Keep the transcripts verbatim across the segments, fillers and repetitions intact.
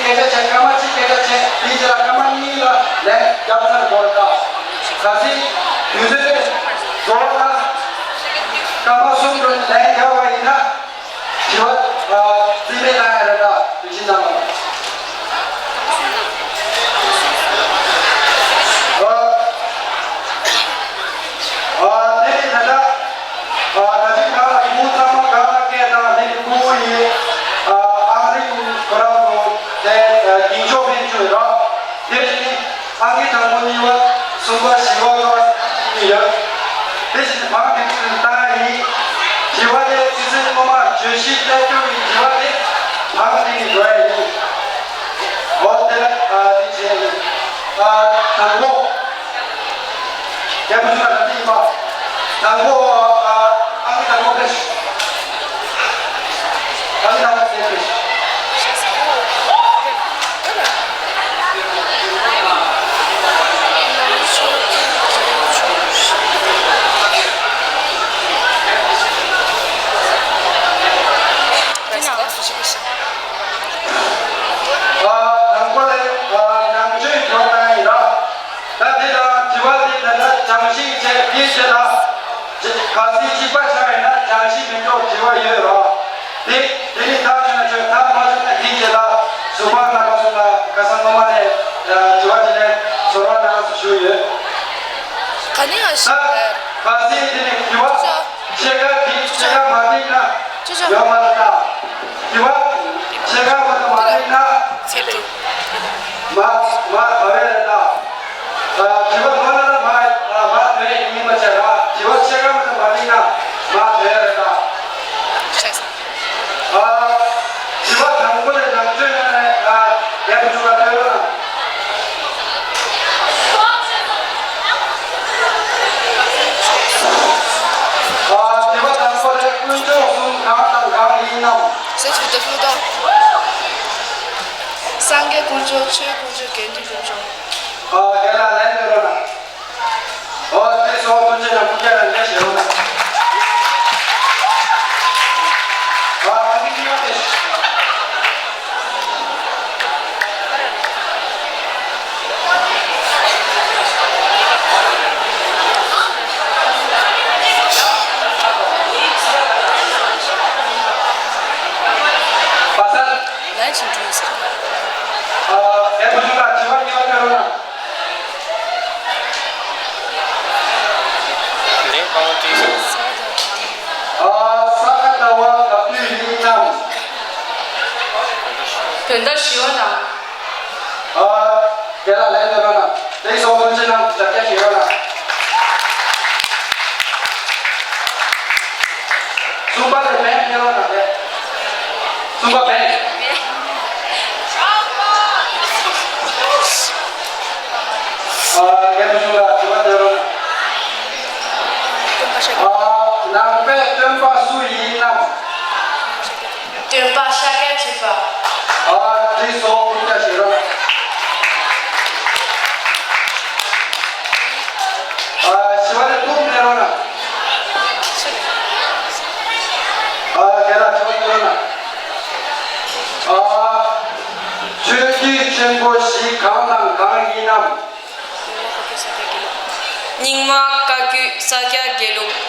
སྐད་ཆ་བྱས། སྐར་མ་གཅིག་སྐད་ཆ་བྱས། དེའི་རྗེས་ལ་སྐར་མ་གཉིས་ལ་ལན་རྒྱབ་ཚར་དགོས་རེད་ད། གལ་སྲིད་དུས་ཚོད་རྫོགས་ན་སྐར་མ་གསུམ་འགྲོ་ནས་ལན་རྒྱབ་པ་ཡིན་ན། དྲི་བ་ཨ་རྩིས་མེད་བཏང་ཡ་རེད་ད། དུས་ཆེན་ནང་ལ། ཨ་ཨ་དེ་ནི་ད་ལྟ་ཨ་ད་ཅི་ག་ལ་ཁོང་ཚང་མ་ག་ལ་སྐད་བཏང་། དེ་ནི་ཁོང་ཡི་ཨ་ཨང་རིམ་ཁོ་རང་ཚོ་དེ་ཨ་རྒྱུན་འཁྱོངས་ཕན་ཆོད་རོགས། དེ་བཞིན་ནི། ཨང་ཀི་དང་པོ་གཉིས་པ་གསུམ་པ་བཞི་པ་ལྔ་པ་ཡོད། དེ་བཞིན་བང་དེ་ཚོ་བཏང་ཡིན། དྲི་བ་དེ་ཆུ་ཚོད་སྔོན་མ་བརྗོད་གཞི་བསྐྱར་སྦྱོང་གི་དྲི་བ་དེ་བང་དེ་ནས་འགྲོ་ཡ་ཡིན། འོ་དེ་ལ་ཨ་དེ་བྱས་ཡིན། ཨ་དང་པོ། རྒྱལ་པོ་ཆུ་ལ་ད་དེ་ཡིན་པ། དང་པོ་ཨ་ཨང་ཀི་དང་པོ་ཕེབས། ཨང་ཀི་དང་པོ་ཕེབས། ཨ་དང་པོ་ལ་ཨ་ནང་ཆོས་སྦྱོང་གནང་ཡིན་ར། ད་དེ་དང་དྲི་བ་དེ་ད་ལྟ་སྦྱང་ཤིང་བྱས། དེའི་རྗེས་ལ་གལ་སྲིད་གཅིག་པ་ཆགས་ཡིན་ན་སྦྱང་ཤིང་མི་འཇོག་དྲི་བ་ཡོད་རོགས། དེ་དེ་ནི་ཐག་ཆོད་ན་ཆོད། ཐག་མ་ཆོད་ན་དེའི་རྗེས་ལ་གཟུ་དཔང་རྣམ་པ་ཚོ་ལ་ཁ་སང་སྔོན་མ་ནས་དྲི་བ་དེ་ནས་ཚོར་བ་གནང་སུ་ཞུས་ཡོད། ག་ནས་ཡང་ད་ཞིག་གལ་སྲིད་དེ་ནི་དྲི་བ་ཕྱེད་ཀ་དེ་ཕྱེད་ཀ་མ་འགྲིག་ན་ཅོ་ཅོ། ཡོད་མ་རེད་ད། དྲི་བ་ཕྱེད་ཀ་མ་གཏོགས་མ་འགྲིག་ན་ཚེ་ཐུབ། མ་མ་བ་བས་རེད་ད། ཨ་དྲི་བ་ནོར་ན་ན་མ་ཨ་མ་དོན་ཡིན་མ་བྱས་ར། དྲི་བ་ཕྱེད་ཀ་མ་གཏོགས་མ་འགྲིག་ན་མ་དོན་རེད་ད། ཤེས་སོང་། ཨ་དྲི་བ་དང་པོ་ནས་ནང་ཆོས་ནང་ནས་ཨ་རྒྱལ་པོ་ཆུ་ལ་ཐོས་རོགས་གནང་། ཨ་དྲི་བ་དང་པོ་ནས་དཀོན་མཆོག་གསུམ་གང་དང་གང་ཡིན་ནམ། ཟེར་ཚུལ་དེ་ལྷུག་ཐོག་སངས་རྒྱས་དཀོན་མཆོག་ཆོས་དཀོན་མཆོག་དགེ་འདུན་དཀོན་མཆོག་ཨ་རྒན་ལགས་ལན་སྤྲད་རོགས་གནང་། ཨོ་དེ་སོང་། ཐུགས་རྗེ་ཆེ། སྐུ་རྒྱལ་ལ་འདྲ་ཞེས་རོགས་གནང་། ཨ་ཨ་ནི་གཉིས་པ་དེ། པ་སངས། ལན་ཅིག་འགྲོ་ཟེར། ཨ་རྒན་པོ་ཆུང་ལགས་དྲི་བ་གཉིས་པ་སྤྲད་རོགས་གནང་། ལན་གང་དྲིས་སོང་། ཨ་ས་ག་ཟླ་བ་ག་དུས་ཡིན་ནམ། བོད་ཟླ་བཞི་པ་ནང་། ཨ་རྒན་ལགས་ལན་སྤྲད་རོགས་གནང་། ལེགས་སོ། ཐུགས་རྗེ་གནང་། དྲ་རྒྱ་ཞུ་རོགས་གནང་། གསུམ་པ་དེ་བན་ཕེབས་རོགས་གནང་། གསུམ་པ་བན། ཨ་རྒན་པོ་ཆུང་ལགས་དྲི་བ་འདོན་རོགས་གནང་། ཨ་ནང་པའི་སྟོན་པ་སུ་ཡིན་ནམ། སྟོན་པ་ཤཱཀྱ་ཐུབ་པ། ཨ་འགྲིག་སོང་། ཐུགས་རྗེ་ཆེ་རོགས། ཨ་བཞི་པ་དེ་ཐུགས་མེད་རོགས་གནང་། ཨ་རྒན་ལགས་དྲི་བ་འདོན་རོགས་གནང་། ཨ་ཆོས་བརྒྱུད་ཆེན་པོ་བཞི་གང་དང་གང་ཡིན་ནམ། རྙིང་མ། བཀའ་བརྒྱུད། ས་སྐྱ་དགེ་ལུགས།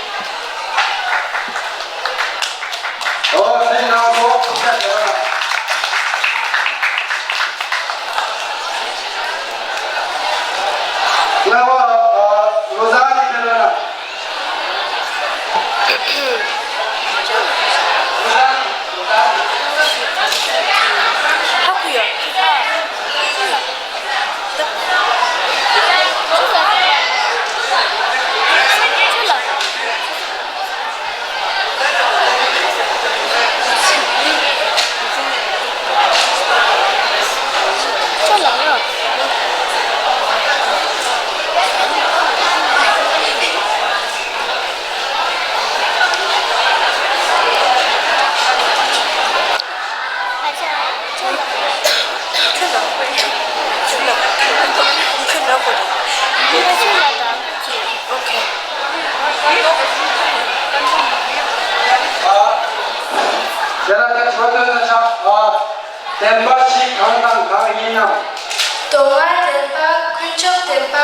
ཨོ་དེ་ནང་ལོགས་ཐུགས་རྗེ་ཆེ། ལྔ་པ་ཨ་ལོ་ཙཱ་ནི་དེ་ལ། ཧ་གོ་ཡ། ཁྱེད་རང་ཚོ་དྲི་བ་འདོན་ན་ཆོག་ཨ། བདེན་པ་བཞི་གང་དང་གང་ཡིན་ནམ། སྡུག་བསྔལ་བདེན་པ། ཀུན་རྫོབ་བདེན་པ།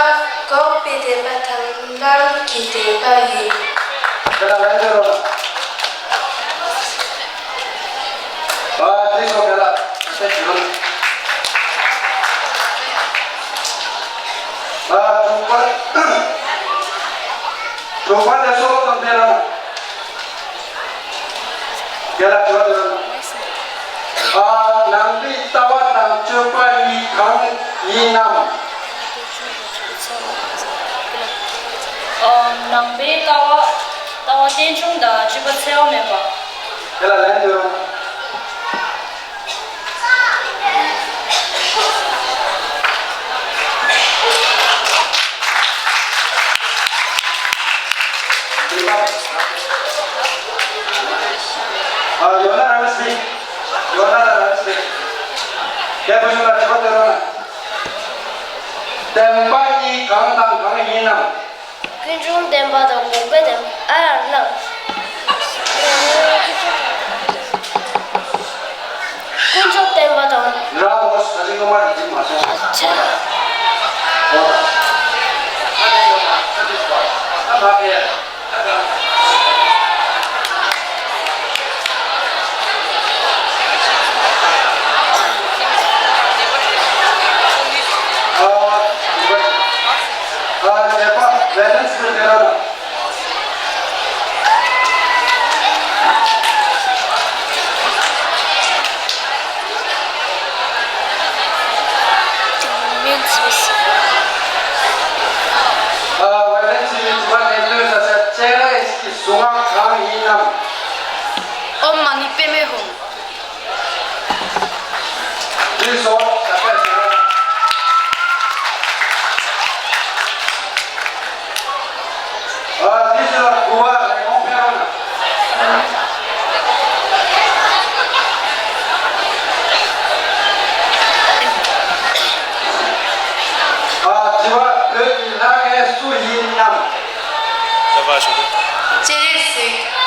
འགོག་པའི་བདེན་པ་དང་རང་གི་བདེན་པ་ཡིན། དེ་ལ་ལན་ཟེར་རོ། ཨ་དེ་སོགས་དེ་ལ་དཔེ་བྱུང་། ཨ་དྲུག་པ། དྲུག་པ་དེ་སོགས་དང་དེ་ལ། དེ་ལ་དྲི་བ་དེ་ལ། ཨ་ནང་པའི་ལྟ་བ་དང་སྤྱོད་པ་གཉིས་གང་ཡིན་ནམ། ཨ་ནང་པའི་ལྟ་བ། ལྟ་བ་རྟེན་འབྱུང་དང་སྤྱོད་པ་འཚེ་བ་མེད་པ། དེ་ལ་ལན་དུ། ཨ་ཡོ་ན་རང་སི། ཡོ་ན་རང་སི། རྒྱལ་པོ་ཞུ་ལ་དྲི་བ་དེ་རང་། བདེན་པ་གཉིས་གང་དང་གང་ཡིན་ནམ། ཀུན་འབྱུང་བདེན་པ་དང་འགོག་པའི་བདེན་པ། ཨ་ལ། ཀུན་རྫོབ་བདེན་པ་དང་། ར་བོ་ས་ཅི་ཀ་མ་རི་ཅི་མ་སོང་། ཨ་ཅེ། ཨོ། ཨ་ད་ཡོད་པ་ས་ཅི་ཀ་ཨ་མ་ཕེ། ཨོཾ་མ་ཎི་པདྨེ་ཧཱུྃ། ཨ་དྲི་བ། བོད་ཀྱི་ལྷ་སྐལ་སུ་ཡིན་ནམ། སྤྱན་རས་གཟིགས།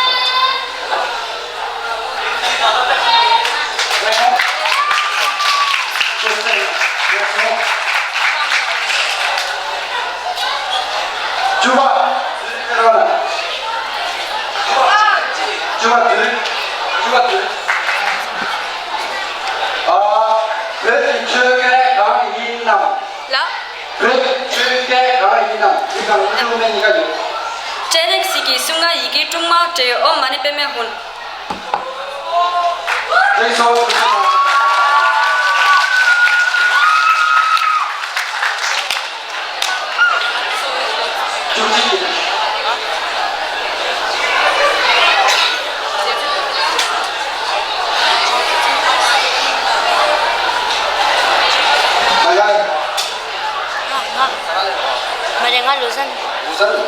བཅུ་པ། བཅུ་པ་བདུན། བཅུ་པ་བདུན། ཨ། བོད་ཀྱི་ཆོས་སྐད་གང་ཡིན་ནམ། ལ། བོད་ཀྱི་ཆོས་སྐད་གང་ཡིན་ནམ། འདི་དང་གླུ་མེད་གཉིས་ཀ་ཡོད། སྤྱན་རས་གཟིགས་ཀྱི་གསུང་ང་ཡི་གེ་དྲུག་མ་སྒྲིལ། ཨོཾ་མ་ཎི་པདྨེ་ཧཱུྃ། ལགས་སོ། མ་རེད། ང་ལོ་ཟན། ལོ་ཟན།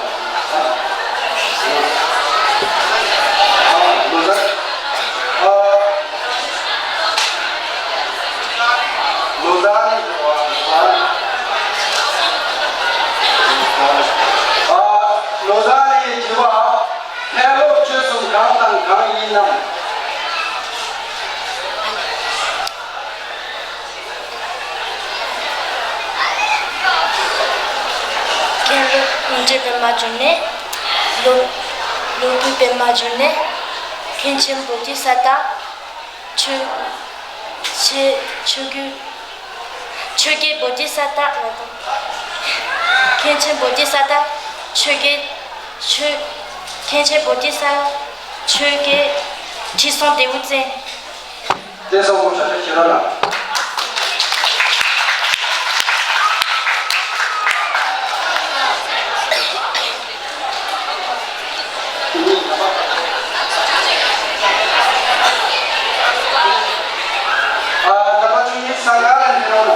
ཨ། ལོ་ཟན། ཨ། ལོ་ཟན། ཨ། ལོ་ཟན་ཡི་དྲི་བ། ཕལ་སྐྱེས་ཆོས་གསུམ་གང་དང་གང་ཡིན་ནམ། མཁན་སློབ་ཀུན་བྲལ་པདྨ་འབྱུང་གནས། སློབ་སློབ་བུ་པདྨ་འབྱུང་གནས། མཁན་ཆེན་བོ་དྷི་ས་ཏྭ། ཆོས་ཆོས་ཆོས་བརྒྱུད་ཆོས་རྒྱལ་བོ་དྷི་ས་ཏྭ་ལ་དང་། མཁན་ཆེན་བོ་དྷི་ས་ཏྭ། ཆོས་རྒྱལ་ཆོས་མཁན་ཆེན་བོ་དྷི་ས་ཆོས་རྒྱལ་ཁྲི་སྲོང་ལྡེའུ་བཙན། དེ་སོགས་པོ་ཆ་ཆ་ཁྱེད་རང་ལ། ཨ། ད་པ་ཆུ་ཡིན་ས་ག་ལ་འདི་རོ།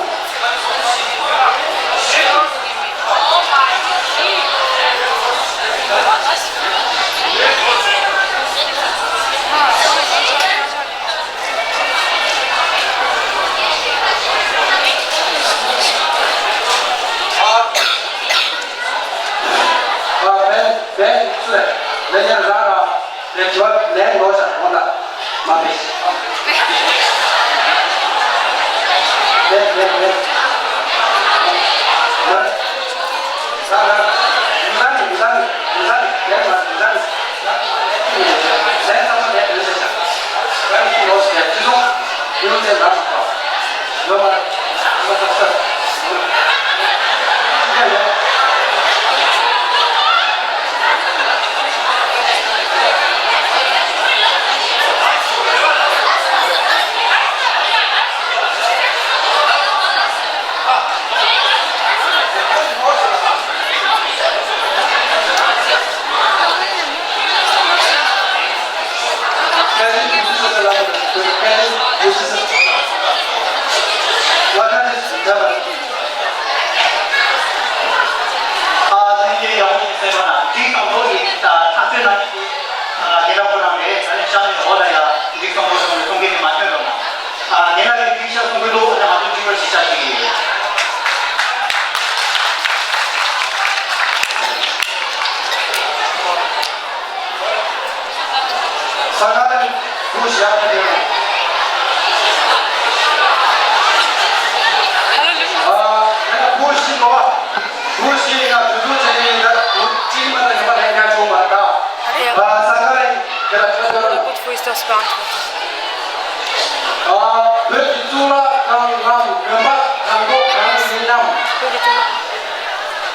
བོད་ཀྱི་གཙུག་ལག་ཁང་ངམ་དགོན་པ་དང་པོ་གང་ཡིན་ནམ། བོད་ཀྱི་གཙུག་ལག་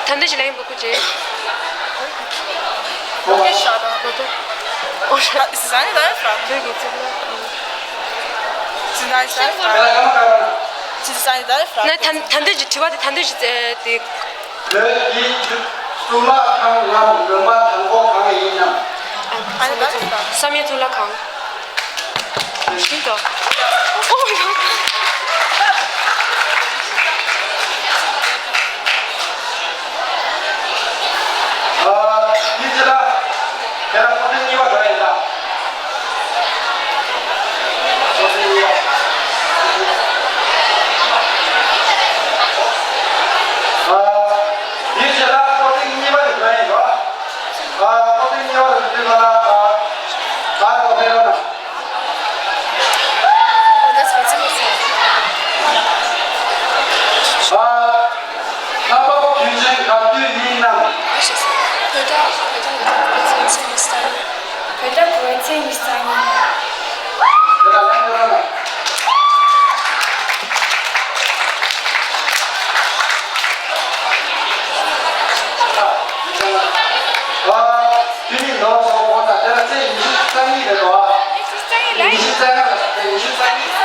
ད་འདི་ཞིག་ལ་ཡིན་པ་སྐུ་མཁྱེན། ཨོ་ཧྲ། བོད་ཀྱི་གཙུག་ལག་ཁང་། ན་ད་ད་འདི་ཞིག་དྲི་བ་དེ་ད་འདི་ཞིག་དེ། བོད་ཀྱི་གཙུག་ལག་ཁང་ངམ་དགོན་པ་དང་པོ་གང་ཡིན་ནམ། བསམ་ཡས་གཙུག་ལག་ཁང་། ཤིན་ཏུ། ཨོ་ཡོ། ཨ། དེ་ཅི་ལ། དེ་ལ་ཁོ་ཚོ་གཉིས་པ་འགྲོ་ཡིན་ད། ཁོ་ཚོ་གཉིས་པ། ཨ། དེ་ཅི་ལ་ཁོ་ཚོ་གཉིས་པ་འགྲོ་ཡིན་ད། ཨ། ཁོ་ཚོ་གཉིས་པ་འགྲོ་ཡིན་ད། ཨ། ཨ། ཁོ་ཚོ་གཉིས་པ། ཨ། ལྷག་པ་པོ་དུས་ཆེན་ག་དུས་ཡིན་ནམ། བོད་ཟླ་བོད་ཟླ་བོད་ཟླ་བོད་ཟླ་བོད་ཟླ་བོད་ཟླ་བོད་ཟླ་ཡིན། དེ་ལ་ལན་དེ་རང་ལ། ཨ། དེ་ནི་ལོ་སོ་འོ་ན་དེ་ལ་ཚེས་ཉི་ཤུ་རྩ་གཉིས་རེད་དོ། ཉི་ཤུ་རྩ་ལྔ་ལ་ཉི་ཤུ་རྩ་གཉིས།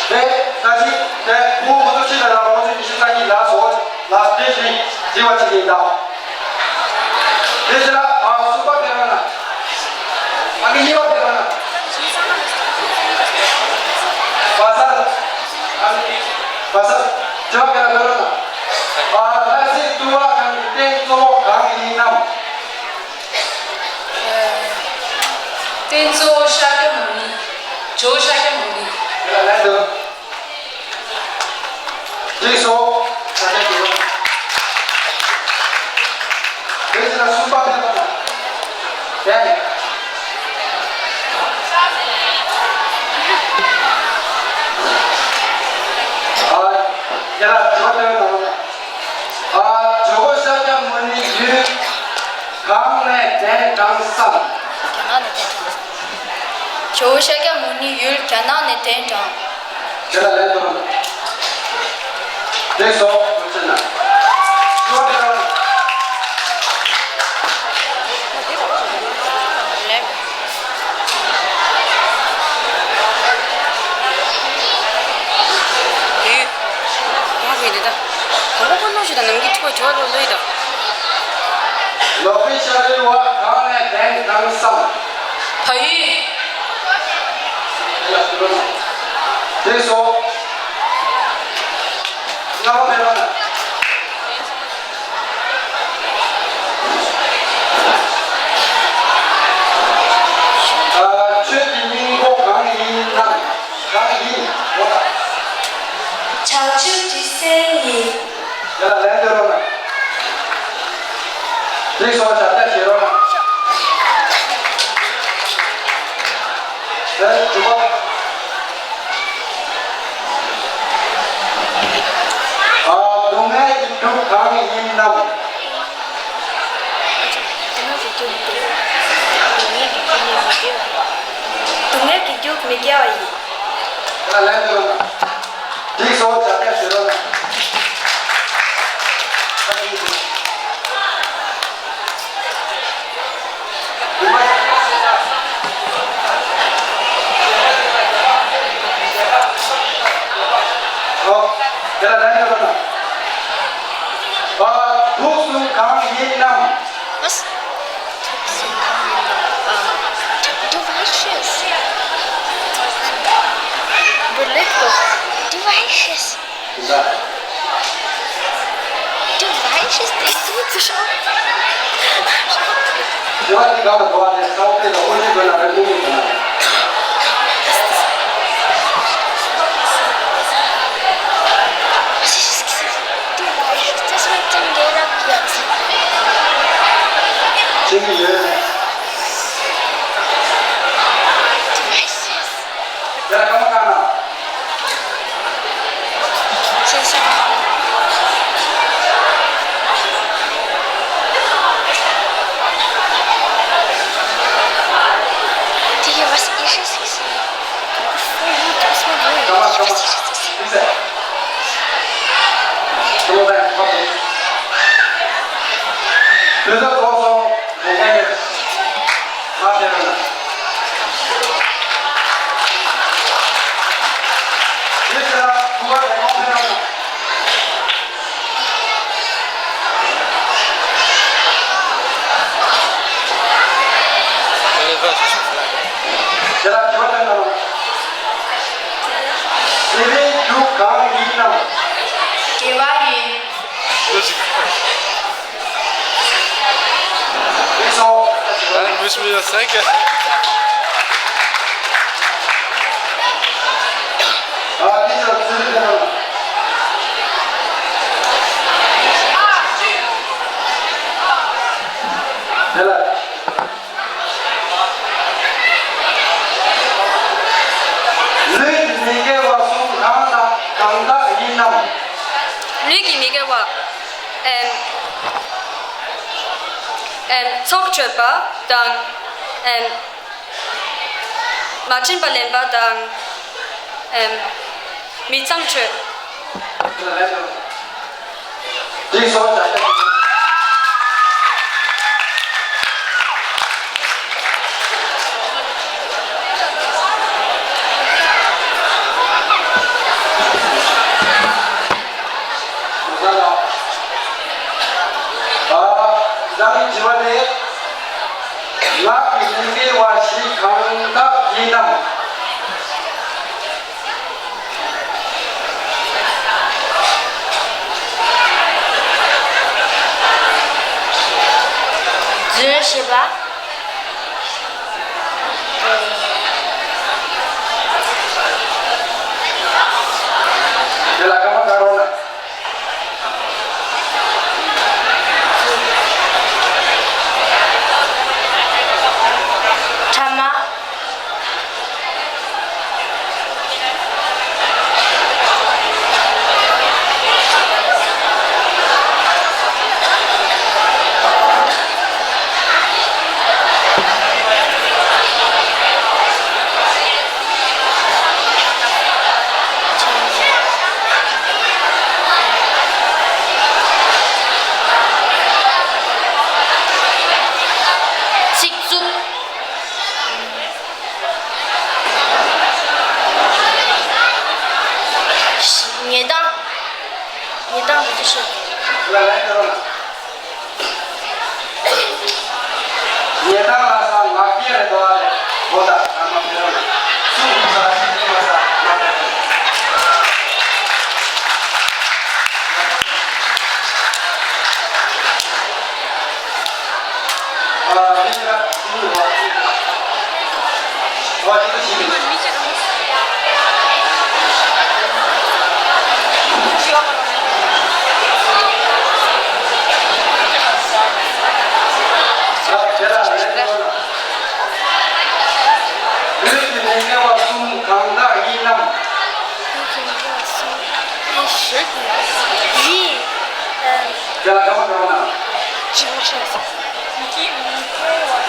དེ་ད་ཅི་དེ་ཕུ་བོ་ཚོ་ཕྱི་ལ་ལ་ང་ཚོ་ཉི་ཤུ་རྩ་གཉིས་ལ་སོ་ལ་སྟེ་ཞིག་བྱེད་པ་ཅིག་ཡིན་ད། དེ་ཕྱི་ལ་ཨ་གསུམ་པ་དེ་རང་ན། ཨ་གི་གཉིས་པ་དེ་རང་ན། བ་ས། ཨ་ནི་བ་ས། དྲི་བ་དེ་རང་དེ་རང་ན། ཨ་ལྷ་སའི་གཙུག་ལག་ཁང་གི་རྟེན་གཙོ་བོ་གང་ཡིན་ནམ། རྟེན་གཙོ་བོ་ཤཱཀྱ་མུ་ནི། ཇོ་བོ་ཤཱཀྱ་མུ་ནི། ལན་དུ། འགྲིག་སོང་། ད་ལྟ་འགྲིག་རུང་། དེ་ཕྱིར་གསུམ་པ་ཕེབས་པ་དང་། ལན། ཨ། དེ་ལ་དྲི་བ་བཏོན་གནང་། ཨ། ཇོ་བོ་ཤཱཀྱ་མུ་ནི་ཡུལ་གང་ནས་གདན་དྲངས་སམ། རྒྱ་ནག་ནས་གདན་དྲངས། ཇོ་བོ་ཤཱཀྱ་མུ་ནི་ཡུལ་རྒྱ་ནག་ནས་གདན་དྲངས། དེ་ལ་ལན་དུ། དེ་སོགས་མི་བྱེད་ན། ཇོ་བོ་དེ་ལ། ལན། ཡུལ། ང་གི་འདི་ད། གོང་གོང་གོང་གནོན་ཤུགས་དང་ནམ་རྒྱུན་འཁྲུག་པ་བྱེད་པ་ལོ་ལོས་དང་། ལོ་པའི་ཤར་རིལ་བ་གང་ནས་གདན་དྲངས་སམ། ཕ་ཡུལ། དེ་སོ། རྣམ་པ་ཕེབས་རོགས་གནང་། ཨ། ཆོས་ཀྱི་སྙིང་པོ་གང་ཡིན་ནམ། གང་ཡིན་ནོ། བྱང་ཆུབ་ཀྱི་སེམས་ཡིན། དེ་ལ་ལན་སྟོན་རོགས་གནང་། འགྲིག་སོང་། ཞབས་བརྟན་བཞེས་རོགས་གནང་། ལན་དྲུག་པ། ཨ། སྡུག་བསྔལ་གྱི་རྒྱུ་གང་ཡིན་ནམ། སྡུག་བསྔལ་གྱི་རྒྱུ་ནི་མི་དགེ་བ། སྡུག་བསྔལ་གྱི་རྒྱུ་མི་དགེ་བ་ཡིན། ལན་དུ་འགྲིག་སོང་། ཞབས་བརྟན་ཞུ་རོགས་གནང་། ཨོ། དེ་ལ་ལན་ཡོད་ན། ཨ། དུག་གསུམ་གང་ཡིན་ནམ། What? དུག་གསུམ་གང་ཡིན་ནམ། ཨ། Devices. Devices. དེ་འདྲ། དེ་བ་ཤེས་ཏེ་དེ་ཚོ་ཤོག་དེ་བ་དེ་ག་བ་དོ་བ་དེ་སའོ་ཕེ་དང་ཨོ་ཇི་དགོས་ན་རེ་མུ་མུ་དགོས་ན། དེ་བ་ཤེས་ཏེ་སོ་ཙམ་རྒྱལ་རབས་ཡག་ཟེར། ཅིག་ཡོད། དེ་བ་ཤེས། དེ་ལ་སྐར་མ་བཀག་ན། ཤེས་ཤེས། དེ་ཡི་བ་སི་ཨེ་ཤེས་ཤེས་ཤེས། སྐར་མ་སྐར་མ། ཤེས་ཤེས། དེ་ལ་ད་ཡང་ཁ་པོ། དེ་ལ་ཐོག་སོང་། དེ་ལ་ཡང་། ང་དེ་ལ། དེ་ལ་དྲི་བ་དྲིས་ན། དེ་བའི་རྒྱུ་གང་ཡིན་ནམ། དགེ་བ་ཡིན། That wish me a second. ལུས་ཀྱི་མི་དགེ་བ་གསུམ་གང་དག་གང་དག་ཡིན་ནམ། ལུས་ཀྱི་མི་དགེ་བ། ཨེམ། ཨེམ། ཚོགས་འཕྲོད་པ་དང་། ཨེམ། མ་བྱིན་པ་ལེན་པ་དང་། ཨེམ། མི་གཙང་འཕྲོད། ཨ། ད་ནི་དྲི་བ་ནི། ངག་གི་མི་དགེ་བ་བཞི་གང་དག་ཡིན་ནམ། རྫུན་བཤད་པ། དེ་ལ་སྐར་མ་བཀག་རོགས་གནང་། ཕྲ་མ། ཚིག་རྩུབ། ཉེས་དམ། ཉེས་དམ་དེ་ཚོ་ཤོད། ཉེས་དམ་ལ་སང་ངག་འཁྱལ་རེད་དོ་ཨ་རེད། གོ་ད་ཨ་མ་ཕེ་ར་ལ་སུ་ཧུ་ས་ཤི་ཏི་མ་ས་ང་ཕེ་ར་ལ། ཡིན། རྒན་ལགས་སྐར་མ་ག་རེ་གནང་།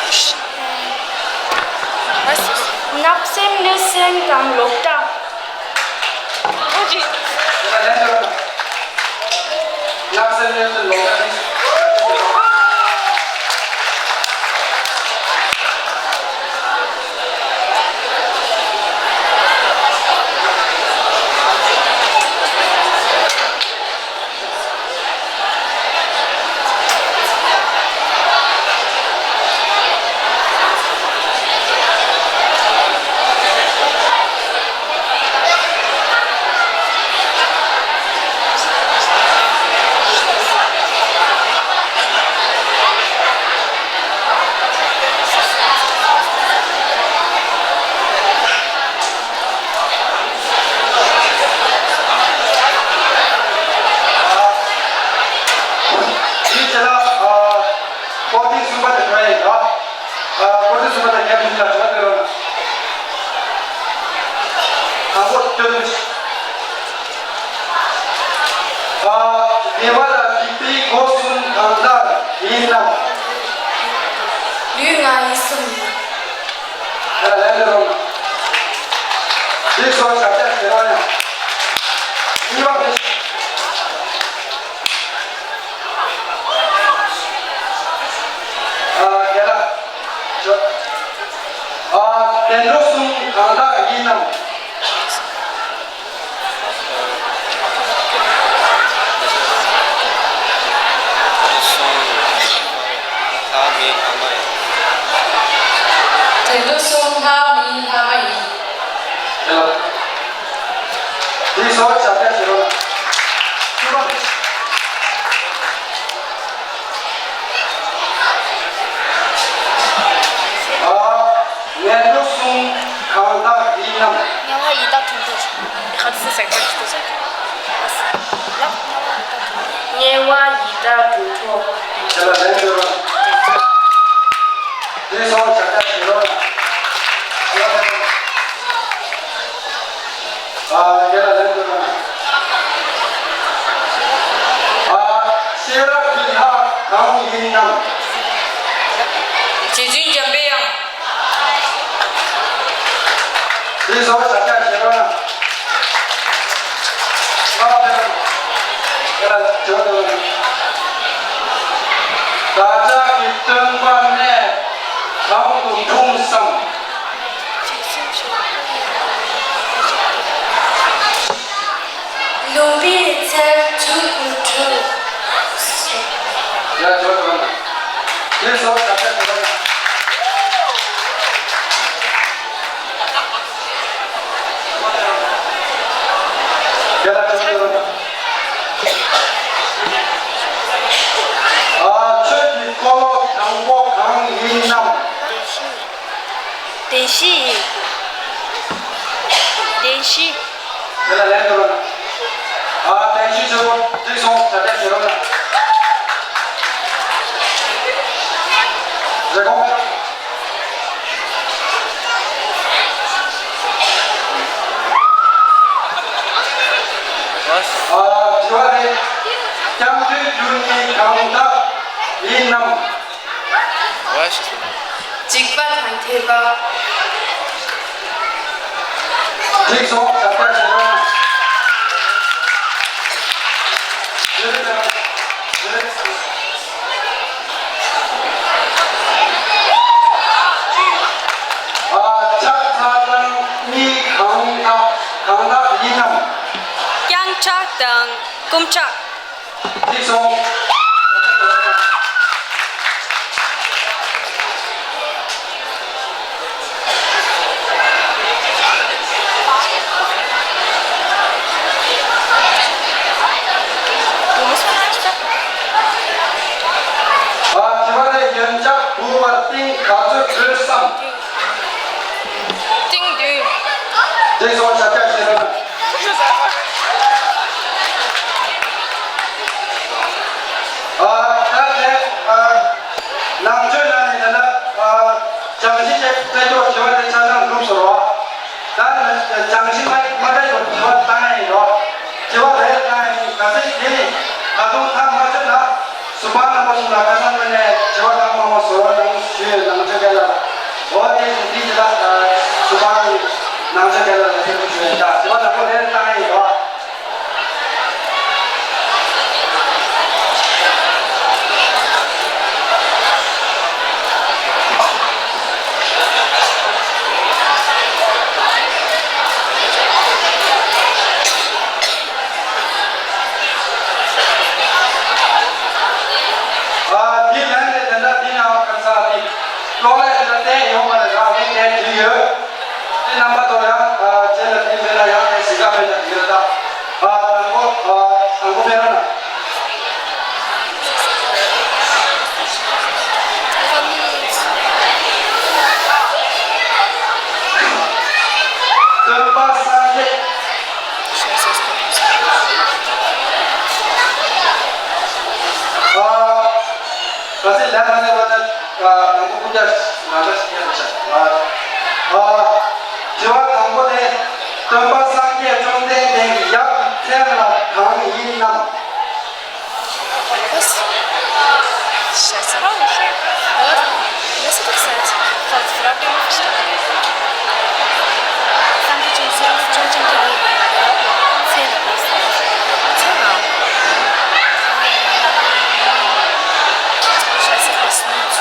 བརྣབ་སེམས་གནོད་སེམས་དང་ལོག་ལྟ། རྒན་ལགས་ལན་ཤོད་རོགས་གནང་། བརྣབ་སེམས་གནོད་སེམས་ལོག་ལྟ་ནི། ཨ། ཡིན་ཟེར་ན། ཨ། ཀོ་ཊི་གསུམ་པ་དེ་ག་ཡིན་ལ། ཨ། ཀོ་ཊི་གསུམ་པ་དེ་ཉམས་ཞིབ་ལ་དྲི་བ་འདོན་རོགས་གནང་། དང་པོ་སྟོན། ཨ། ཉེ་བ་ལ་སྡིག་པའི་སྒོ་གསུམ་གང་དག་ཡིན་ནམ། ལུས་ངག་ཡིད་གསུམ་ཡིན། ཡ། ལན་འདེབས་རོགས། འདི་སོགས་ཞབས་བཀྱག་བྱེད་རོགས་གནང་། གཉིས་པ་དེ། ཨ། རྒན་ལགས། ཨ། བདེ་འགྲོ་གསུམ་གང་དག་ཡིན་ནམ། བདེ་འགྲོ་གསུམ་ལྷ་མིན་ལྷ་མ་ཡིན། དེ་སོགས་ཞབས་བཀྱག་བྱེད་རོགས་གནང་། ཨ། ངན་འགྲོ་གསུམ་གང་དག་ཡིན་ནམ། དམྱལ་བ་ཡི་དྭགས་དུད་འགྲོ། ཁ་ཚུ་སེག་སེག་ཞིག་ཏུ་ཟེར། དམྱལ་བ་ཡི་དྭགས་དུད་འགྲོ། དེ་ལ་ལན་འདེབས་རོགས། དེ་སོགས་ཞབས་བཀྱག་བྱེད་རོགས་གནང་། ཨ། རྒན་ལགས་ལན་འདེབས་རོགས་གནང་། ཨ། ཤེས་རབ་ཀྱི་ལྷ་གང་ཡིན་ནམ། རྗེ་བཙུན་འཇམ་པའི་དབྱངས། དེ་སོགས་ཞབས་བཀྱག་བྱེད་རོགས་གནང་། ཨ། དེ་ལ་ལན་འདེབས་རོགས་གནང་། བདག་ཅག་གི་སྟོན་པ་ནི་གང་དུ་འཁྲུངས་སམ། ལུམ་བི་ནི་ཚལ་དྲུག་ཏུ་འཁྲུངས། ཡ། ཇོ་ཇོ། དེ་སོགས་ཞབས་བཀྱག་བྱེད་རོགས་གནང་། རྒན་ལགས་ལན་འདེབས་རོགས་གནང་། ཨ། ཆོས་ཀྱི་འཁོར་ལོ་དང་པོ་གང་ཡིན་ནམ། བདེན་བཞི་ཡིན། བདེན་བཞི། དེ་ལ་ལན་འདེབས་རོགས་གནང་། ཨ། བདེན་བཞི་ཆེ་བོ་འགྲིག་སོང་། ཞབས་བཀྱག་བྱེད་རོགས་གནང་། རེ་སྐོང་། ཨ། དྲི་བ་རེད། སྐྱབས་འགྲོའི་རྒྱུ་ནི་གང་དག་ཡིན་ནམ། འཇིགས་པ་དང་ཐོས་པ། འགྲིག་སོང་། ཞབས་བཀྱག་བྱེད་རོགས་གནང་། ཨ། ཕྱག་འཚལ་དང་གཉིད་གང་དག་གང་དག་ཡིན་ནམ། བརྐྱངས་ཕྱག་དང་བསྐུམ་ཕྱག། འགྲིག་སོང་། ཨ། དྲི་བ་རེ། ཡོན་ཆབ་འབུལ་བར་ཏིང་ག་ཚོད་དགོས་སམ། ཏིང་བདུན། འགྲིག་སོང་། ཞབས་བཀྱག་བྱེད་རོགས་གནང་། ཨ། ད་དེ། ཨ། ནང་ཆོས་ནང་ནས་ད་ལྟ། ཨ། སྦྱང་གཞི་བྱས་ཏེ་དྲི་བ་དེ་ཆ་ཚང་གྲུབ་སོང་རོགས། ད་ནི་སྦྱང་གཞི་མ་མ་བྱས་པར་དྲི་བ་བཏང་ཡ་ཡིན་རོགས། དྲི་བ་རེ་བཏང་ཡ་ཡིན། ད་ཐེངས་དེ་ནི་ད་དུང་ཐག་མ་ཆོད་ན་ཟུར་པ་རྣམ་པ་གསུམ་ལ་ཁ་སང་ངོས་ནས་དྲི་བ་དང་མང་བ་བཟོ་རོགས་གནང་ཞུས་ཡོད། ནང་ཆོས་སྐལ་ལགས། འོ་དེ་བཞིན་འདི་ཇི་ལ་ཟུར་པ་ནང་ཆོས་སྐལ་ལགས་ལ་ཐེར་འབུལ་ཞུས་ཡོད། ད་དྲི་བ་དང་པོ་རེ་རེ་བཏང་ཡིན་རོགས། ཨ། འདི་ལན་དེ་དེ་འདྲ་འདི་ནང་ག་ས་འདི་གློག་ཀླད་དེ་འདྲ་བསྟན་ཡོང་བ་ལས་རག་ལས་དེ་བྲིས་ཡོད། དེ་རྣམ་པ་ཚོ་ཡང་ཨ་རྗེས་ལ་དེ་མེད་ན་ཡང་དེ་གཟིགས་ག་ཕེབས་ན་འགྲིག་ཡོད་ད། ཨ། དང་པོ་ཨ་དང་པོ་ཕེབས་རོགས་གནང་། སྟོན་པ་སངས་རྒྱས། ཨ། ག་ཚོད་ལན་མ་ལེན་པ་ན་དང་པོ་ཀུན་ཀྱང་ང་འདྲ་ཞིག་ཡང་བྱ། ཨ། དྲི་བ་དང་པོ་ནི། སྟོན་པ་སངས་རྒྱས་བཅོམ་ལྡན་འདས་ཀྱི་ཡབ་ཀྱི་མཚན་ལ་གང་ཡིན་ནམ། Сейчас. Вот. Если писать, то проблема в том, что там где-то взял, в чём-то не видно, да? Цены просто. Цена. Сейчас я проснусь.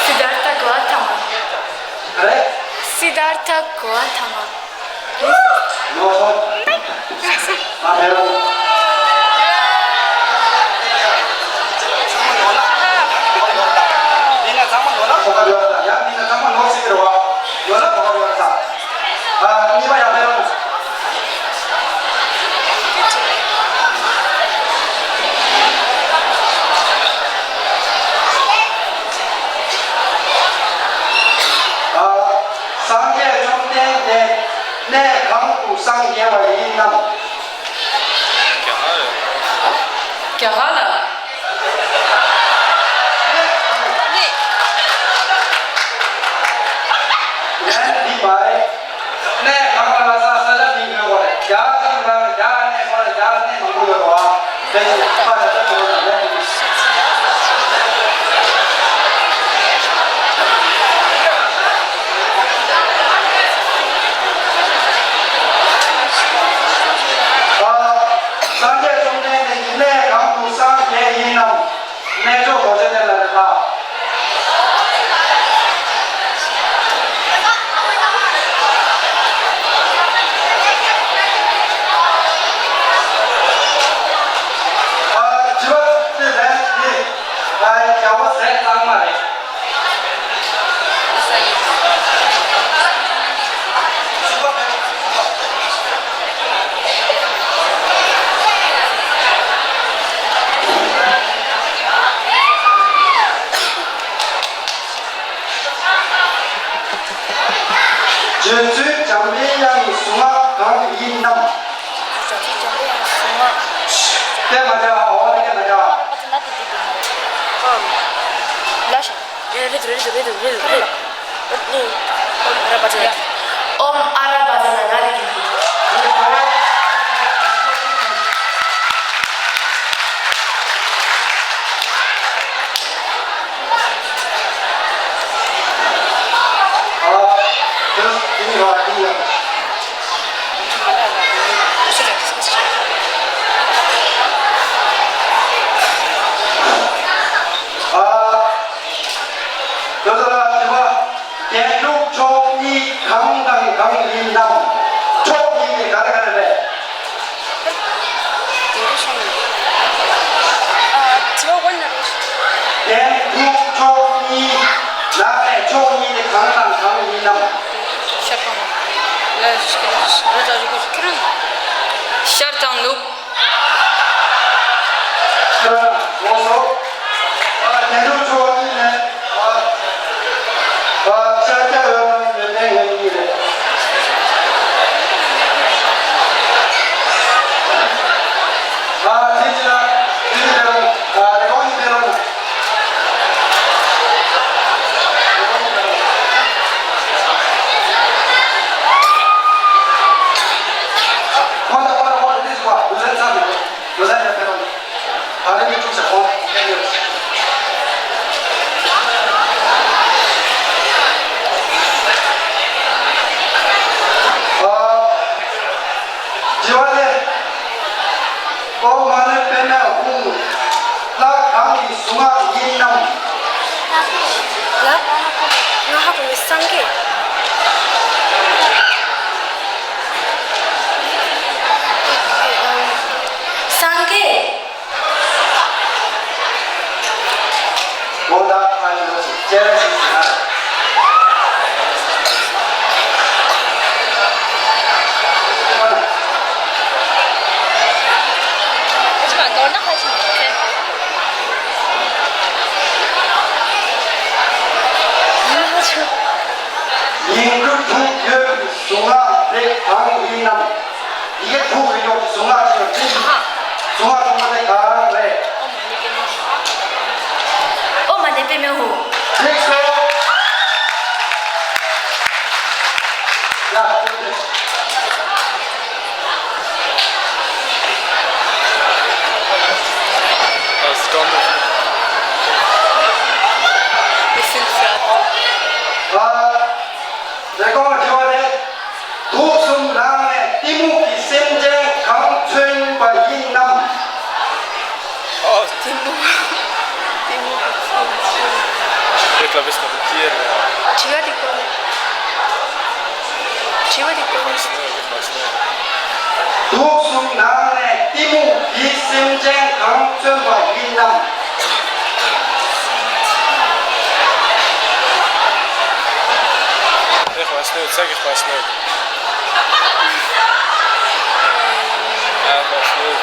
Сиддхартха Гаутама. Сиддхартха Гаутама. ནོར་སོང་། ཨ་ཧེ་རོ། འདི་ན་ཚང་མ་ནོར་ན་ཁོ་ག་ཡོད་ད། ཡང་འདི་ན་ཚང་མ་ནོར་སྲིད་ཀྱི་རེད་བ། ཡོད་ན་ཁོ་ག་ཡོད་ད། ཨ། གཉིས་པ་ཡང་ཧེ་རོ། ཨ། སངས་རྒྱས་བཅོམ་ལྡན་འདས་གནས་གང་དུ་སངས་རྒྱས་པ་ཡིན་ནམ། རྒྱ་གར་ལ། ལན་འདི་མ་རེད། གནས་གང་ལ་ལ་ས་ས་ཆ་མིང་ཡོད་པ་རེད། རྒྱ་གར་གྱི་ནང་ལ་རྒྱ་གར་གནས་ཁོ་ལ་རྒྱ་གར་གནས་མང་པོ་ཡོད་རེད་བ། དེ་ཚོ་ཁ་ལ་ཆ་ཁོ་ལ་ལན། ཨ། སངས་རྒྱས་བཅོམ་ལྡན་འདས་ཀྱི་གནས་གང་དུ་སངས་རྒྱས་ཡིན་ནམ། གནས་མཆོག་རྡོ་རྗེ་གདན་ལ་རེད་ད། ཨ། དྲི་བ་དེ་ལན་དེ། ཨ། རྒྱལ་བ་ཟས་གཙང་མ་རེད། རྗེ་བཙུན་འཇམ་པའི་དབྱངས་ཀྱི་གཟུངས་སྔགས་གང་ཡིན་ནམ། རྗེ་བཙུན་འཇམ་པའི་དབྱངས་ཀྱི་གཟུངས་སྔགས། དེ་མ་བྱ་བ་འོ་དེ་ག་ན་བྱ་བ། ཨོམ། ཨ་ར་བ་ཛ་ན་དྷཱ་རེ་ཏུ་རེ་ཏུ་རེ་ཏུ་རེ་ཏུ་རེ་ཏུ། ཨོམ་ཨ་ར་བ་ཛ་ན་དྷཱ་རེ་ཏུ་རེ་ཏུ། ཨ། ད་ལྟ་དྲི་བ། རྒྱན་དྲུག་མཆོག་གཉིས་གང་དང་གང་ཡིན་ནམ། མཆོག་གཉིས་དེ་ག་རེ་ག་རེ་རེད། རྒྱན་དྲུག་མཆོག་གཉིས་ནང་ནས་མཆོག་གཉིས་དེ་གང་དང་གང་ཡིན་ནམ། ཤར་དང་ནུབ། ཤར་དང་ནུབ། ཨ། ངོ་སོ། ཨ། རྒྱན་དྲུག་མཆོག་གཉིས་ནས། ཨ། ཨ། ཤཱཀྱ་འོད་དང་ཡོན་ཏན་འོད་གཉིས་རེད། ཨ། དེ་ཅི་ལ་དེ་ནི་ཕེ་རོ། ཨ། རི་བོང་ཡི་ཕེ་རོ་ན། ཧ་གོ་བའི་སངས་རྒྱས། སངས་རྒྱས། དགོངས་དག་ཕ་ཡུལ་གྱི་སྐྱེ་བ་ཞིག་ཟིན་ན། ཉིང་ཁུ་དྲུག་ཡོད་པའི་གཟུངས་སྔགས་དེ་གང་ཡིན་ནམ། ཡི་གེ་དྲུག་གི་ཡོད་པའི་གཟུངས་སྔགས་ཅིག་ཡོད་དེ། གཟུངས་སྔགས་དྲུག་པོ་དེ་གང་རེད། ཨོཾ་མ་ཎི་པདྨེ་ཧཱུྃ། ལེགས་སོ། ཡ། ཨ། ལས་ཁུངས་དྲི་བ་རེད། དུག་གསུམ་ནང་ནས་གཏི་མུག་གི་སེམས་ཅན་གང་མཚོན་པ་ཡིན་ནམ། ཨོ། གཏི་མུག་གཏི་མུག་གི་སེམས་ཅན། དེ་ལྟ་བུའི་སྐབས་ཀྱི་རེད། དྲི་བ་དེ་གོ་མེད། དྲི་བ་དེ་གོ་མེད། དུག་གསུམ་ནང་ནས་གཏི་མུག་གི་སེམས་ཅན་གང་མཚོན་པ་ཡིན་ནམ། ཨེ། ཧ་སྣོད་ས་གི་ཧ་སྣོད། ཨ། ཧ་སྣོད།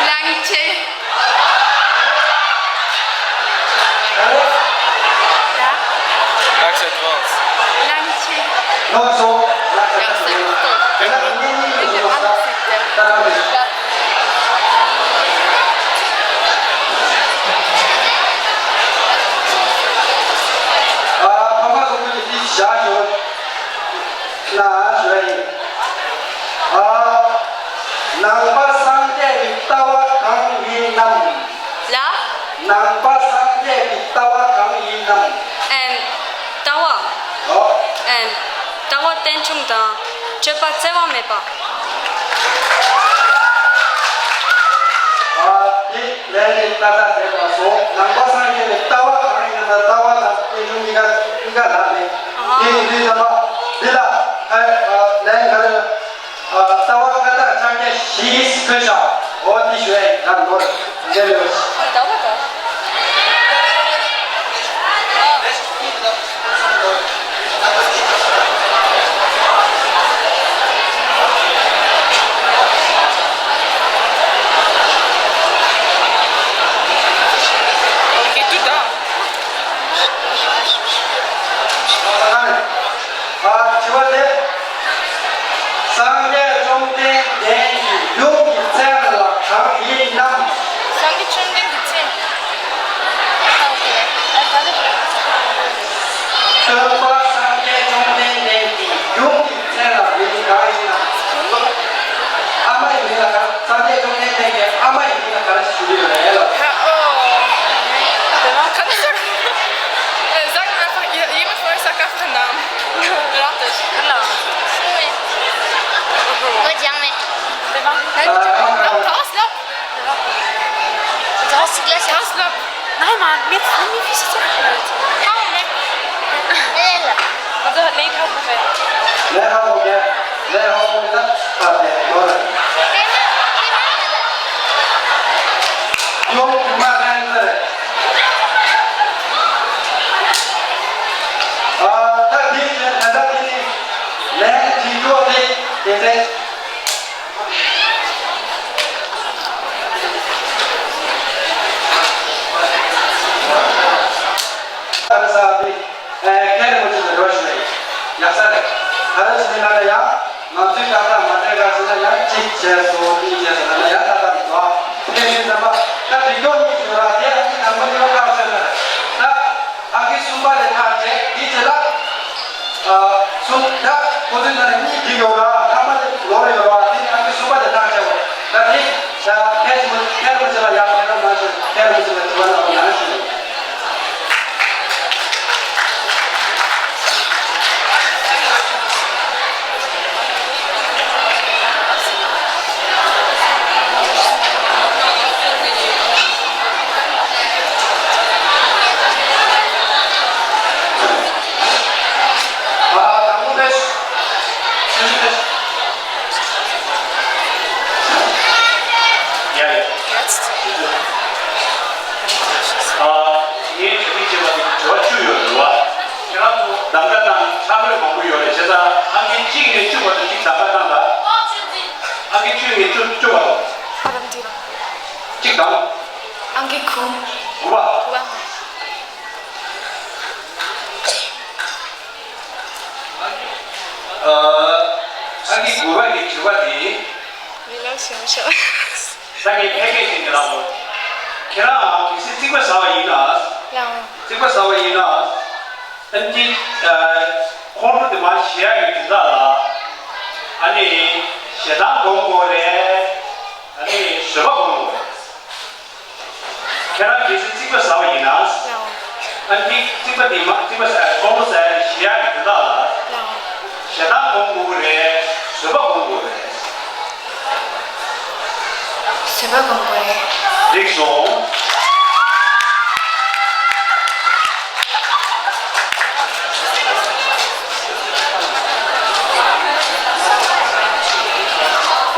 གླང་ཆེན། ལགས་སོ། གླང་ཆེན། ལགས་སོ། ཡག་སེ་ཏོ། དེ་ལ་གཉེན་ཉེ་ཡོད་པ་ལྟར་རེད། ཨ། ཕ་མ་སོ་སོ་ཡི་ཞག་ཡོད། ན་ཞུ་ཡིན། ཨ། ནང་པ་སངས་རྒྱས་ཀྱི་ལྟ་བ་གང་ཡིན་ནམ། ལ། ནང་པ་སངས་རྒྱས་ཀྱི་ལྟ་བ་གང་ཡིན་ནམ། ཨེམ། ལྟ་བ། ཨོ། ཨེམ། ལྟ་བ་རྟེན་འབྱུང་དང་སྤྱོད་པ་བརྩེ་བ་མེད་པ། ཨ། དེ་ལན་ནི་ཏག་ཏག་བསྡད་པ་སོང་། ནང་པ་སངས་རྒྱས་ཀྱི་ལྟ་བ་གང་ཡིན་ནམ། ལྟ་བ་དང་རྟེན་འབྱུང་གཉིས་ཀ་གཉིས་ཀ་ལབ་མེད། ཨ་ཧ། དེ་ཡིན་དུས་ཙམ་པ་འདི་ལ་ཨ་ལན་ག་རེ། ལྟ་བ་ཀ་དག་ཕྱག་རྒྱ་བཞིའི་ཁོས་བཞག་འོ་དེ་ཞུ་ཡ་ཡིན། ད་ལོ་འདི་ལོ། ལྟ་བ་དང་། ཨོ་ཀེ་ཏུ་ད། ཨ། དྲི་བ་དེ། སངས་རྒྱས་བཅོམ་ལྡན་འདས་ཀྱི་ཡུམ་གྱི་མཚན་ལ་གང་ཡིན་ནམ། སངས་རྒྱས་བཅོམ་ལྡན་འདས་ཀྱི་མཚན། སྟོན་པ་སངས་རྒྱས་བཅོམ་ལྡན་འདས་ཀྱི་ཡུམ་གྱི་མཚན་ལ་མིང་གང་ཡིན་ནམ། ཨ་མ་ཡི་མིང་ལ་ག་རེ། སངས་རྒྱས་བཅོམ་ལྡན་འདས་ཀྱི་ཨ་མ་ཡི་མིང་ལ་ག་རེ་ཞུ་གི་ཡོད་རེད་ལ། ཨ། ཨོ། དེ་ན་ག་ནས་ཟེར། Sag einfach ihr, ihr müsst euch Sag einfach einen Namen. Rate ich. Genau. Gut, Jange. Daraus, ja. Daraus, gleich. Daraus, ja. Nein, Mann, mir, mir ist es echt nicht. Hau weg. Oder nicht, hau weg. ལས་ཧ་གོ་གི། ལས་ཧ་གོ་གི་ན་ཕ་དེ་ནོར། ཡོང་མ་ལན་ནི་རེད། ཨ། ད་འདི་བྱས་ད་ལྟ་འདི་ནི་ལན་དྲིལ་འགྲོ་དེ་དེ་རེད། ད་ས་འདི། ཨེ། མཁན་རིན་པོ་ཆེ་ལ་རོགས་ཞུ་ཡ་ཡིན། ཡག་ས་རེད། ད་རེས་ཕྱི་ནང་ལ་ཡང་ང་ཚོའི་སྐབས་དང་མ་འདྲ་ག་ཟེར་ན་ཡང་གཅིག་བྱས་སོ་གཉིས་བྱས་སོ་ལབ་ན་ཡང་ད་ལྟ་མི་འདུག་ཨ། དེ་ཡིན་ཙམ་པ་ད་འགྲིག་མདོག་གཉིས་ཡོད་ར། དེ་ཨ་ནི་དང་པོ་གཉིས་པ་ཁག་ཆེ་ན་རེད། ད་ཨང་ཀི་གསུམ་པ་ལས་ཐག་བཅད་དེའི་རྗེས་ལ། ཨ། གསུམ་ད་ཁོ་ཚོའི་ནང་ནས་གཉིས་འགྲིག་ཡོད་ར། ཐ་མ་ལས་ལོར་ཡོད་ར། དེ་ནི་ཨང་ཀི་གསུམ་པ་ལས་ཐག་བཅད་པ་རེད། ད་དེ་ད་ཕལ་ཆེར་ཕལ་ཆེར་ལ་ཡག་ཕན་ཐོགས་མ་བྱུང་། ཕལ་ཆེར་ལ་དྲི་བ་གནང་རོགས་གནང་ཞུ། ཨང་ཀི་དགུ། དགུ་པ། དགུ་པ། ཨ། ཨང་ཀི་དགུ་པ་ཡི་དྲི་བ་འདི། མི་ལ་ཞེན་ཤོག་ད་ངས་ཕལ་སྐད་ཅིག་ལབ་དགོས། ཁྱེད་རང་གལ་སྲིད་རྩིག་པ་ཟ་བ་ཡིན་ན། ཡང་། རྩིག་པ་ཟ་བ་ཡིན་ན། ཨ་ནི། ཨ། ཁོང་ཁྲོ་དེ་མར་ཞི་ཡག་གི་དོན་དག་ལ། ཨ་ནི། ཞེ་སྡང་སྒོམ་དགོས་རེད། ཨ་ནི་བཟོད་པ་སྒོམ་དགོས་རེད། ཁྱེད་རང་གལ་སྲིད་རྩིག་པ་ཟ་བ་ཡིན་ན། ཡང་། ཨ་ནི་རྩིག་པ་དེ་མ་རྩིག་པ་ཟ་ཁོང་ཁྲོ་ཟ་ཡག་གི་ཞི་ཡག་གི་དོན་དག་ལ། ཡང་། ཞེ་སྡང་སྒོམ་དགོས་རེད། བཟོད་པ་སྒོམ་དགོས་རེད། བཟོད་པ་སྒོམ་དགོས་རེད། འགྲིག་སོང་།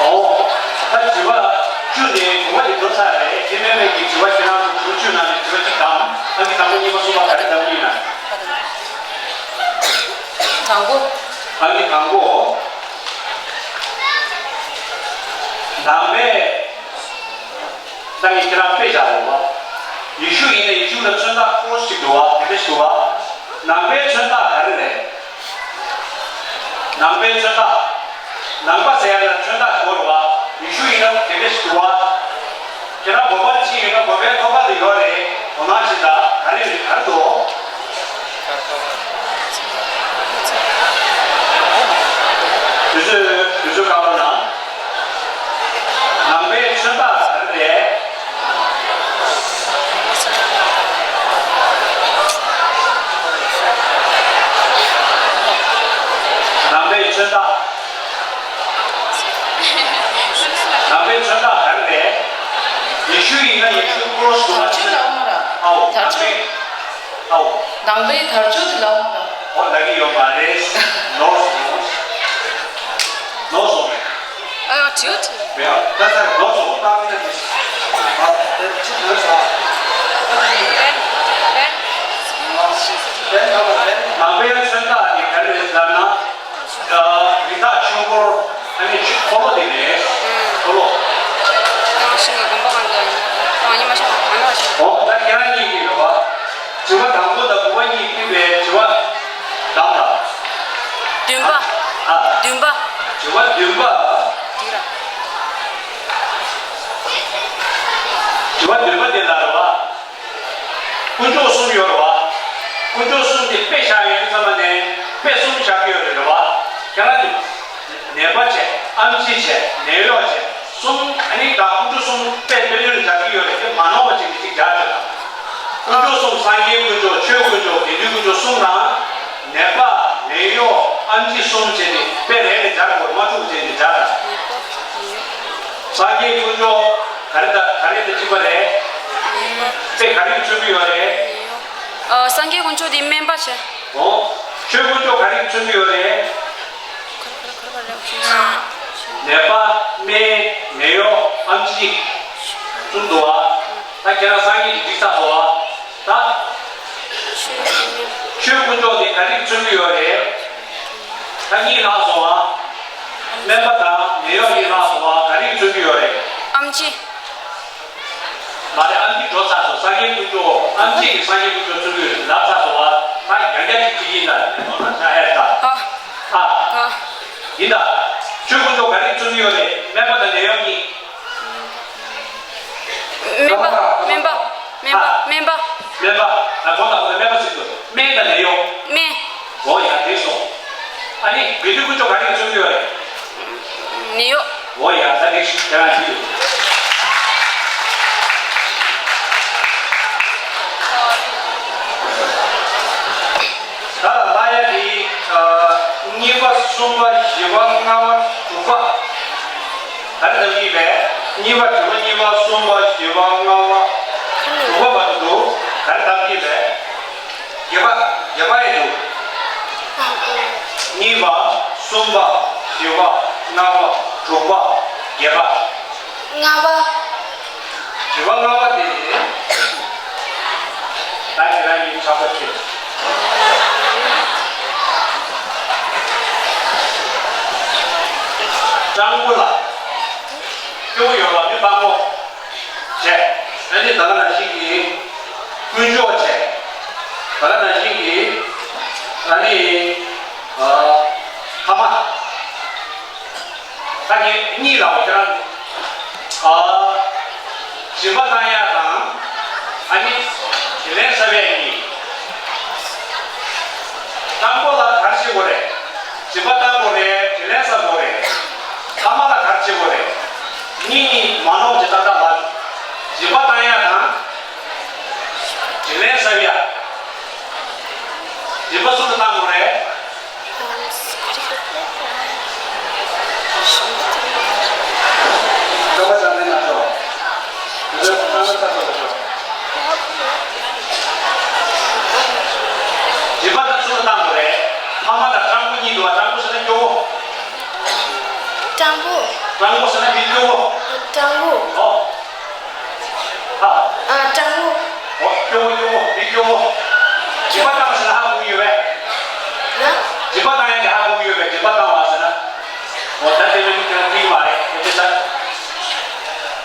ཨོ། ད་དྲི་བ་བཅུ་ནས་དགུ་པ་དེ་འགྲོ་ཚར་རེད། དེ་མིན་པའི་གི་དྲི་བ་ཁྱེད་རང་ཚོ་བཅུ་ནང་ནས་དྲི་བ་གཅིག་གདམ། ཨང་ཀི་དང་པོ་གཉིས་པ་གསུམ་པ་ག་རེ་གདམ་གྱི་ཡིན་ན། དང་པོ། ཨང་ཀི་དང་པོ། ནང་པའི། ད་ངས་ཁྱེད་རང་དཔེ་བཞག་འོང་བ། ཡེ་ཤུ་ཡིན་ན་ཡེ་ཤུ་ལ་མཚོན་རྟགས་ཀོ་རོ་སི་ཅིག་འདུག་བ། དེ་འདྲ་ཞིག་འདུག་བ། ནང་པའི་མཚོན་རྟགས་ག་རེ་རེད། ནང་པའི་མཚོན་རྟགས། ནང་པ་ཟེར་ཡ་ལ་མཚོན་རྟགས་ཞིག་དགོས་རེད་བ། ཡེ་ཤུ་ཡིན་ན་དེ་འདྲ་ཞིག་འདུག་བ། ཁྱེད་རང་དགོན་པར་ཕྱིན་ཡོད་ན་དགོན་པའི་ཐོག་ཁ་ལ་ཡོད་རེད། དོ་སྣང་བྱེད་དང་། ག་རེ་ཡོད་རེད། ག་རེ་འདུག་དུས་ཚོད་དུས་ཚོད་བཀག་པ་ན། ནང་པའི་མཚོན་རྟགས་ག་རེ་རེད། ནང་པའི་མཚོན་རྟགས། ནང་པའི་མཚོན་རྟགས་ག་རེ་རེད། ཡེ་ཤུ་ཡིན་ན་ཡེ་ཤུ་ཀོ་རོ་སི་དུ་མ་ཕྱིན། ཨའོ། དར་ལྕོག་ཨའོ། ནང་པའི་དར་ལྕོག་དེ་ལ་འོང་དང་། ཨོ། ལབ་ཀྱི་ཡོད་མ་རེད། ནོར་སོང་། ནོར་སོང་རེད། ཨ། དྲིའུ་དྲི། མེད། ད་ལྟ་ནོར་སོང་། ད་མི་ད་དེ། ཨ། དེ་ཅི་དོན་སོང་། ནང་པའི་མཚོན་རྟགས་དེ་ག་རེ་རེད་ལབ་ན། རི་དྭགས་ཆོས་འཁོར། ཨ་ནི་འཁོར་ལོ་དེ་རེད། འཁོར་ལོ། ད་ཤིང་གི་དགོན་པ་གང་དུ་ཡིན་ན་ཉི་མ་ཤོག་ང་མ་ཤོག་ཨོ། ད་ཁྱེད་རང་གཉིས་ཀྱིས་རེད་བ། དྲི་བ་དང་པོ་དང་དགུ་པ་གཉིས་ཕུལ་བའི་དྲི་བ་བདམས་དང་། བདུན་པ། ཨ། བདུན་པ། དྲི་བ་བདུན་པ། འདི་ར། དྲི་བ་བདུན་པ་དེ་ལ་རེད་བ། དཀོན་མཆོག་གསུམ་ཡོད་རེད་བ། དཀོན་མཆོག་གསུམ་དེ་དཔེ་བཞག་ཡོང་དུས་ཙམ་པ་ནས་དཔེ་གསུམ་བཞག་གི་ཡོད་རེད་བ། ཁྱེད་རང་གིས་ནད་པ་བྱས། ཨེམ་ཆི་བྱས། ནད་གཡོག་བྱས། གསུམ། ཨ་ནི་ད་དཀོན་མཆོག་གསུམ་དཔེ་དཔེ་ལེན་རེ་བཞག་གི་ཡོད་རེད། དེ་མ་ནོར་བ་ཅིག་གི་ཅིག་བཞག་ཡོད་དང་། དཀོན་མཆོག་གསུམ། སངས་རྒྱས་དཀོན་མཆོག་ཆོས་དཀོན་མཆོག་དགེ་འདུན་དཀོན་མཆོག་གསུམ་དང་། ནད་པ། ནད་གཡོག་ཨེམ་ཆི་གསུམ་བྱས་ཏེ་དཔེ་རེ་རེ་སྦྱར་དགོས། མ་འཁྲུག་བྱས་ཏེ་སྦྱར་དང་། སངས་རྒྱས་དཀོན་མཆོག་ག་རེ་དང་ག་རེ་དང་གཅིག་པ་རེད། དཔེ་ག་རེ་མཚོན་གྱི་ཡོད་རེད། ཨ། སངས་རྒྱས་དཀོན་མཆོག་དེ་སྨན་པ་བྱས། འོ། ཆོས་དཀོན་མཆོག་ག་རེ་མཚོན་གྱི་ཡོད་རེད། ནད་པ། སྨན། ནད་གཡོག་ཨེམ་ཆི། གསུམ་འདུག་བ། ད་ཁྱེད་རང་སངས་རྒྱས་ཀྱི་འགྲིག་ཚར་སོང་བ། ད། ཆོས་དཀོན་མཆོག་དེ་ག་རེ་མཚོན་གྱི་ཡོད་རེད། ད་གཉིས་ལྷག་སོང་བ། སྨན་པ་དང་ནད་གཡོག་གཉིས་ལྷག་སོང་བ། ག་རེ་མཚོན་གྱི་ཡོད་རེད། ཨེམ་ཆི། མ་རེད། ཨེམ་ཆི་འགྲོ་ཚར་སོང་། སངས་རྒྱས་དཀོན་མཆོག་ཨེམ་ཆི་གི་སངས་རྒྱས་དཀོན་མཆོག་མཚོན་གྱི་ཡོད་རེད། ལབ་ཚར་སོང་བ། ད་ཡང་བསྐྱར་ཅིག་བྲིས་ཡིན་ད། ནོར་ན་ཤ་ཨེ་ད། ཨ། ཨ། ཨ། ཡིན་ད། ཆོས་དཀོན་མཆོག་ག་རེ་མཚོན་གྱི་ཡོད་རེད། སྨན་པ་དང་ནད་གཡོག་གཉིས། སྨན་པ། སྨན་པ། སྨན་པ། སྨན་པ། སྨན་པ། ཨ། ཁོང་དང་ཁོང་དང་སྨན་པ་ཟེར་དགོས། སྨན་དང་ནད་གཡོག་སྨན། འོ་ཡ། དེ་སོང་། ཨ་ནི་དགེ་འདུན་དཀོན་མཆོག་ག་རེ་མཚོན་གྱི་ཡོད་རེད། ནད་གཡོག་འོ་ཡ། ད་དེ་ཞིག་དེ་རང་ཞིག་ཡོད། ད་ལ་ལ་ཡ་དེ། ཨ། གཉིས་པ། གསུམ་པ། བཞི་པ། ལྔ་པ། དྲུག་པ། ག་རེ་གདམ་གྱི་ཡིན་པས། གཉིས་པ། དྲུག་པ། གཉིས་པ། གསུམ་པ། བཞི་པ། ལྔ་པ། དྲུག་པ་བར་དུ་འདུག་ག་རེ་གདམ་གྱི་ཡིན་པས། བརྒྱད་པ། བརྒྱད་པ་ཡི་འདུག་གཉིས་པ། གསུམ་པ། བཞི་པ། ལྔ་པ། དྲུག་པ། བརྒྱད་པ། ལྔ་པ། བཞི་པ། ལྔ་པ་དེ་ནི། ད་ཁྱེད་རང་གཉིས་ཆགས་པ་ཁྱེར། སྤྱང་པོ་ལ། སྐྱོ་བོ་ཡོད་ལ་མི་སྤྲང་པོ། བྱས། ཡང་ཁྱེད་རང་། ཨ། སྦྱིན་པ་བཏང་ཡག་དང་། ཨ་ནི། དྲིན་ལན་གཟབ་ཡག་གཉིས། དང་པོ་ལ་ག་རེ་བྱེད་དགོས་རེད། སྦྱིན་པ་བཏང་དགོས་རེད། དྲིན་ལན་གཟབ་དགོས་རེད། ཐ་མ་ལ་ག་རེ་བྱེད་དགོས་རེད། གཉིས་གཉིས་མ་ནོར་བྱེད་ཏག་ཏག་ལ། སྦྱིན་པ་བཏང་ཡག་དང་། དྲིན་ལན་གཟབ་ཡག་སྦྱིན་པ་སུ་ལ་བཏང་དགོས་རེད། སྤྱོད་པ་བྱ་ལས་ན་ཤོག་སྤྱོད་པ་བྱ་ལས་ན་ཤོག་སྦྱིན་པ་ད་སུ་ལ་བཏང་དགོས་རེད། ཕ་མ་དང་སྤྲང་པོ་གཉིས་འདུག་བ། སྤྲང་པོ་ཟེར་ན་སྐྱོ་བོ། སྤྲང་པོ། སྤྲང་པོ་ཟེར་ན་མི་སྐྱོ་བོ། སྤྲང་པོ། ཨོ། ཨ། ཨ། སྤྲང་པོ། ཨོ། སྐྱོ་བོ། སྐྱོ་བོ། མི་སྐྱོ་བོ། སྦྱིན་པ་བཏང་ཟེར་ན་ཧ་གོ་གི་ཡོད་པས། ན། སྦྱིན་པ་བཏང་ཡག་གི་ཧ་གོ་གི་ཡོད་པས། སྦྱིན་པ་བཏང་བ་ཟེར་ན། ཨོ། ད་དེ་མིན་ཁྱེད་རང་འགྲིག་མ་རེད། དེ་ཚོ་ད།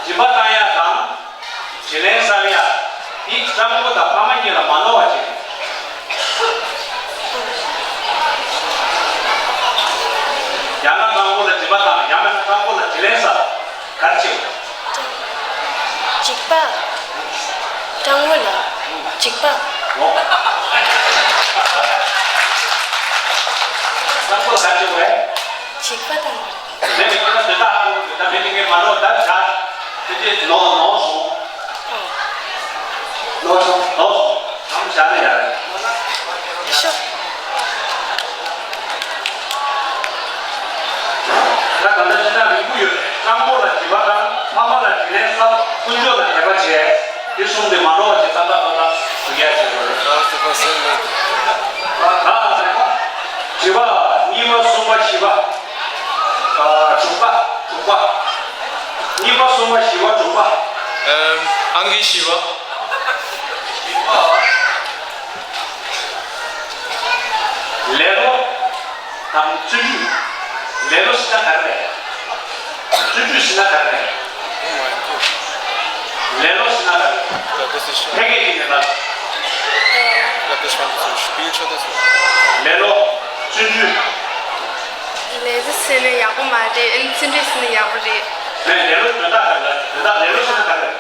སྦྱིན་པ་བཏང་ཡག་དང་། དྲིན་ལན་གཟབ་ཡག་འདི་སྤྲང་པོ་དང་ཕ་མ་གཉིས་ལ་མ་ནོར་བ་བྱེད། ཡང་ན་སྤྲང་པོ་ལ་སྦྱིན་པ་བཏང་། ཡང་མིན་ན་སྤྲང་པོ་ལ་དྲིན་ལན་གཟབ། ག་རེ་བྱེད། འཇིགས་པ། སྤྲང་པོ་ལ་འཇིགས་པ། ཨོ། སྤྲང་པོ་ལ་ག་རེ་བྱེད་དགོས་རེད། འཇིགས་པ་དང་། དེ་ནི་ཁྱེད་རང་དེ་དག་ཧ་གོ་གི། ད་མི་དེ་ངས་མ་ནོར་ད་བྱ། དེ་དེ་ནོར་ནོར་སོང་། ནོར་སོང་། ནོར་སོང་། ཨམ་བྱ་ན་ཡ་རེད། ཤོ། ད་ག་འདྲ་ཞིག་ན་རིང་པོ་ཡོད་རེད། སྤྲང་པོ་ལ་འཇིགས་པ་དང་། ཕ་མ་ལ་དྲིན་ལན་གཟབ། དཀོན་མཆོག་ལ་དད་པ་བྱས། དེ་གསུམ་དེ་མ་ནོར་བ་ཞིག་ཏག་ཏག་ཏག་ཏག་ཞུ་ཡ་བྱེད་དགོས་རེད། ཨ། ད་དྲི་བ་གཉིས་པ། གསུམ་པ། བཞི་པ། ཨ། དྲུག་པ། དྲུག་པ། གཉིས་པ། གསུམ་པ། བཞི་པ། དྲུག་པ། ཨམ། ཨང་ཀི་བཞི་པ། ལེ་ལོ་དང་བརྩོན་འགྲུས། ལེ་ལོ་ཟེར་ན་ག་རེ་རེད། བརྩོན་འགྲུས་ཟེར་ན་ག་རེ་རེད། ལེ་ལོ་ཟེར་ན་ག་རེ་རེད། ཕལ་སྐད་ཅིག་ནས་ལབ། ལེ་ལོ། བརྩོན་འགྲུས། ལེ་ལོ་ཟེར་ན་ཡག་པོ་མ་རེད། ཨ་ནི་བརྩོན་འགྲུས་ཟེར་ན་ཡག་པོ་རེད། ལེ་ལོ་དོན་དག་ག་རེ་རེད། དོན་དག་ལེ་ལོ་ཟེར་ན་ག་རེ་རེད།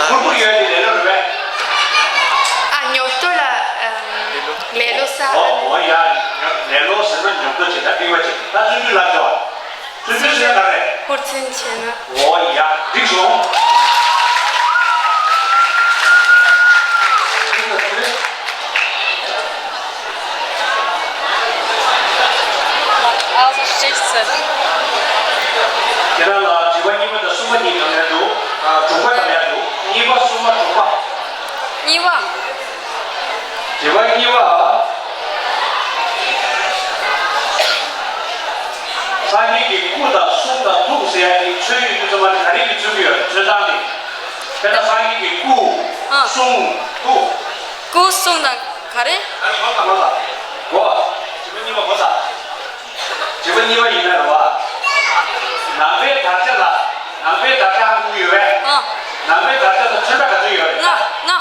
ཕུར་བུ་ཡོད་དེ་ལེ་ལོ་རེད་པས། ཨ། ཉོབ་ཏོ་ལ། ཨམ། ལེ་ལོ་ས། ཨོ། ཨོ་ཡ། ལེ་ལོ་ཟེར་ན་ཉོབ་ཏོ་བྱེད། ད་སྡིག་པ་བྱེད། ད་བརྩོན་འགྲུས་ལབ་ཤོག་བརྩོན་འགྲུས་ཟེར་ན་ག་རེ། ཧུར་བརྩོན་བྱས་ན། ཨོ་ཡ། འགྲིག་སོང་། ཁྱེད་རང་ལ་དྲི་བ་གཉིས་པ་དང་གསུམ་པ་གཉིས་དྲི་ཡག་འདུག་ཨ། དྲུག་པ་དྲི་ཡག་འདུག་གཉིས་པ། གསུམ་པ། དྲུག་པ། གཉིས་པ། དྲི་བ་གཉིས་པ། སངས་རྒྱས་ཀྱི་སྐུ་དང་གསུང་དང་ཐུགས་ཟེར་ཡག་གི་མཚོན་ཡོད་དུས་ཙམ་པ་ག་རེ་གི་མཚོན་གྱི་ཡོད་རེད། མཚོན་སྟངས་དེ། དཔེར་ན་སངས་རྒྱས་ཀྱི་སྐུ། ཨ། གསུང་། ཐུགས། སྐུ་གསུང་དང་ག་རེ། ཨ་ནི་གོ་ས་གོ་ས་གོ། དྲི་བ་གཉིས་པ་གོ་ས། དྲི་བ་གཉིས་པ་ཡིན་ན་རེད་བ། ནང་པའི་དར་ཆ་ལ། ནང་པའི་དར་ཆ་ཧ་གོ་གི་ཡོད་པས། ཨ། ནང་པའི་དར་ཆ་ལ་མཚོན་རྟགས་ག་ཚོད་ཡོད་རེད། ལྔ། ལྔ།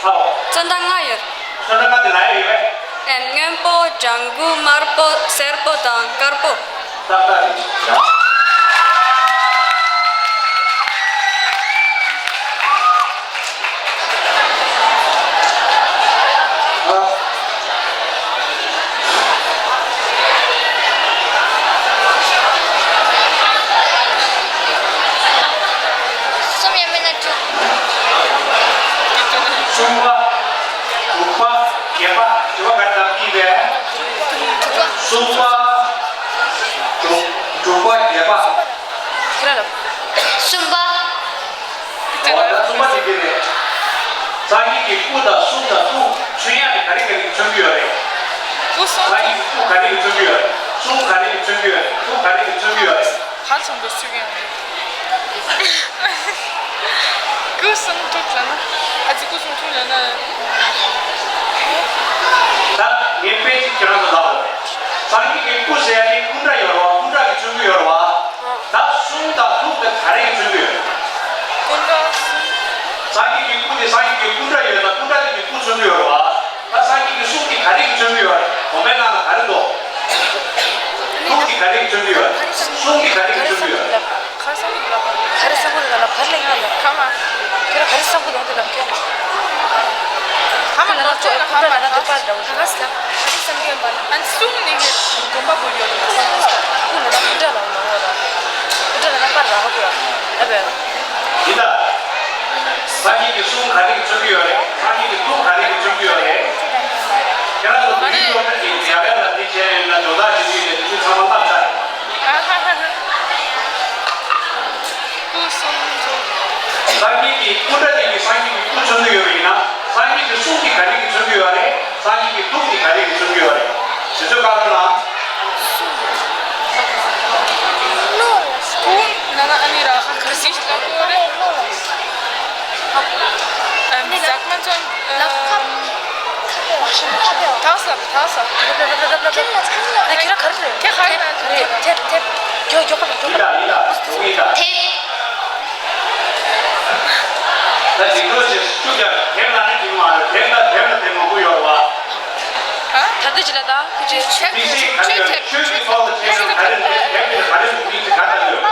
ཨའོ། མཚོན་རྟགས་ལྔ་ཡོད། མཚོན་རྟགས་ལྔ་དེ་ལབ་ཡག་ཡོད་པས། ཨེ། སྔོན་པོ། ལྗང་གུ། དམར་པོ། སེར་པོ་དང་དཀར་པོ། ཏག་ཏག་རེད། ཨ། གསུམ་ཡང་མིན་ན་དྲུག་གསུམ་པ། དྲུག་པ། བརྒྱད་པ། དྲི་བ་ག་རེ་དང་གཉིས་པས། གསུམ་པ། དྲུག་དྲུག་པ། བརྒྱད་པ། གསུམ་པ། འོ་ད་གསུམ་པ་དེ་དེ་རེད། སངས་རྒྱས་ཀྱི་སྐུ་དང་གསུང་དང་ཐུགས་མཚོན་ཡག་དེ་ག་རེ་ག་རེ་མཚོན་གྱི་ཡོད་རེད། སྐུ་གསུང་། སངས་རྒྱས་ཀྱི་སྐུ་ག་རེ་གི་མཚོན་གྱི་ཡོད་རེད། གསུང་ག་རེ་གི་མཚོན་གྱི་ཡོད་རེད། ཐུགས་ག་རེ་གི་མཚོན་གྱི་ཡོད་རེད། ཧ་ཅང་གི་ཤུགས་ཡོད་རེད། སྐུ་གསུང་ཐུགས་ལ་ན། ཨ་ཙི། སྐུ་གསུང་ཐུགས་ལ་ན། ད་ངས་དཔེ་ཅིག་ཁྱེད་རང་ཚོ་ལབ་དགོས། སངས་རྒྱས་ཀྱི་སྐུ་ཟེར་ཡག་དེ་སྐུ་འདྲ་ཡོད་རེད་བ། སྐུ་འདྲ་གི་མཚོན་གྱི་ཡོད་རེད་བ། ད་གསུང་དང་ཐུགས་དེ་ག་རེ་གི་མཚོན་གྱི་ཡོད། སྐུ་འདྲ། སངས་རྒྱས་ཀྱི་སྐུ་དེ་སངས་རྒྱས་ཀྱི་སྐུ་འདྲ་ཡོད་ན་སྐུ་འདྲ་དེ་གི་སྐུ་མཚོན་གྱི་ཡོད་རེད་བ། ད་སངས་རྒྱས་ཀྱི་གསུང་དེ་ག་རེ་གི་མཚོན་གྱི་ཡོད་རེད། དགོན་པའི་ནང་ལ་ག་རེ་འདུག་ཐུགས་དེ་ག་ ཚང་གི་ལོང་དེ་དང་ཁྱོད། ཧ་མ་ནོར་ཅོག་ལ་ཧ་མ་ལ་དེ་པར་འདྲ་བོ་ཞིག་ཧ་སི་ལ་ཧ་རི་སམ་གྱོན་པ་ལ་ཨན་སུང་ནི་གི་དགོན་པ་བོ་ཡོད་ལ་ཁོ་ལ་ན་ཕུ་དྲ་ལ་ཡོད་ལ་ཕུ་དྲ་ལ་ན་པར་ར་ཧ་གོ་ཡ་ཨ་བེ། ཡིན་ད། སངས་རྒྱས་ཀྱི་གསུང་ག་རེ་གི་ཚུལ་གྱི་ཡོད་རེད། སངས་རྒྱས་ཀྱི་ཐུགས་ག་རེ་གི་ཚུལ་གྱི་ཡོད་རེད། ཁྱེད་རང་ཚོ་བོད་ཡིག་སློབ་གྲྭ་གི་ཡ་ག་ལ་དེ་བྱས་ཡོད་ན་ཇོ་བདག་བྱེད་ཀྱི་ཡོད་ན་དེ་ཚོ་ཚང་མ་བསླབ་ཚར་རེད། སྐུ་གསུང་ཐུགས། སངས་རྒྱས་ཀྱི་སྐུ་འདྲ་དེ་གི་སངས་རྒྱས་ཀྱི་སྐུ་མཚོན་གྱི་ཡོད་པ་ཡིན་ན། སངས་རྒྱས་ཀྱི་གསུང་གི་ག་རེ་གི་མཚོན་གྱི་ཡོད་རེད། སངས་རྒྱས་ཀྱི་ཐུགས་ཀྱི་ག་རེ་གི་མཚོན་གྱི་ཡོད་རེད། དེ་ཚོ་བཀའ་སློབ་ལ། སྐུ་ན་ན་ཨ་ནི་ར་ཁ་ཁ་སི་ལ་གོ་རེ། ཨ་མི་ཟག་མ་ཚོན། ཐག་ས་ཐག་ས། ཁྱེད་ཁྱེད་ར་ག་རེ་རེད། ཁྱེད་ག་རེ་རེད། ཐེབ་ཐེབ་ཐེབ། མགྱོགས་མགྱོགས་པ་མགྱོགས་པ། ཐེབ། ད་འཇིགས་སྐྲག་ཆེ་སུ་ཀྱང་དེབ་ལ་ནི་འཇིགས་མ་རེད། དེབ་ལ་དེབ་ལ་དེབ་མང་པོ་ཡོད་རེད་བ། ད་ལྟ་ཅི་ལ་ད་ཁུ་ཆེ་ཆེ་མི་ཤེས་ག་རེ་ཡོད་རེད། ཆོས་ཀྱི་ཐོག་ལ་བྱས་ན་ག་རེ་རེད། དེབ་ལ་ག་རེ་རེད། མི་ཚེ་ག་རེ་ཡོད།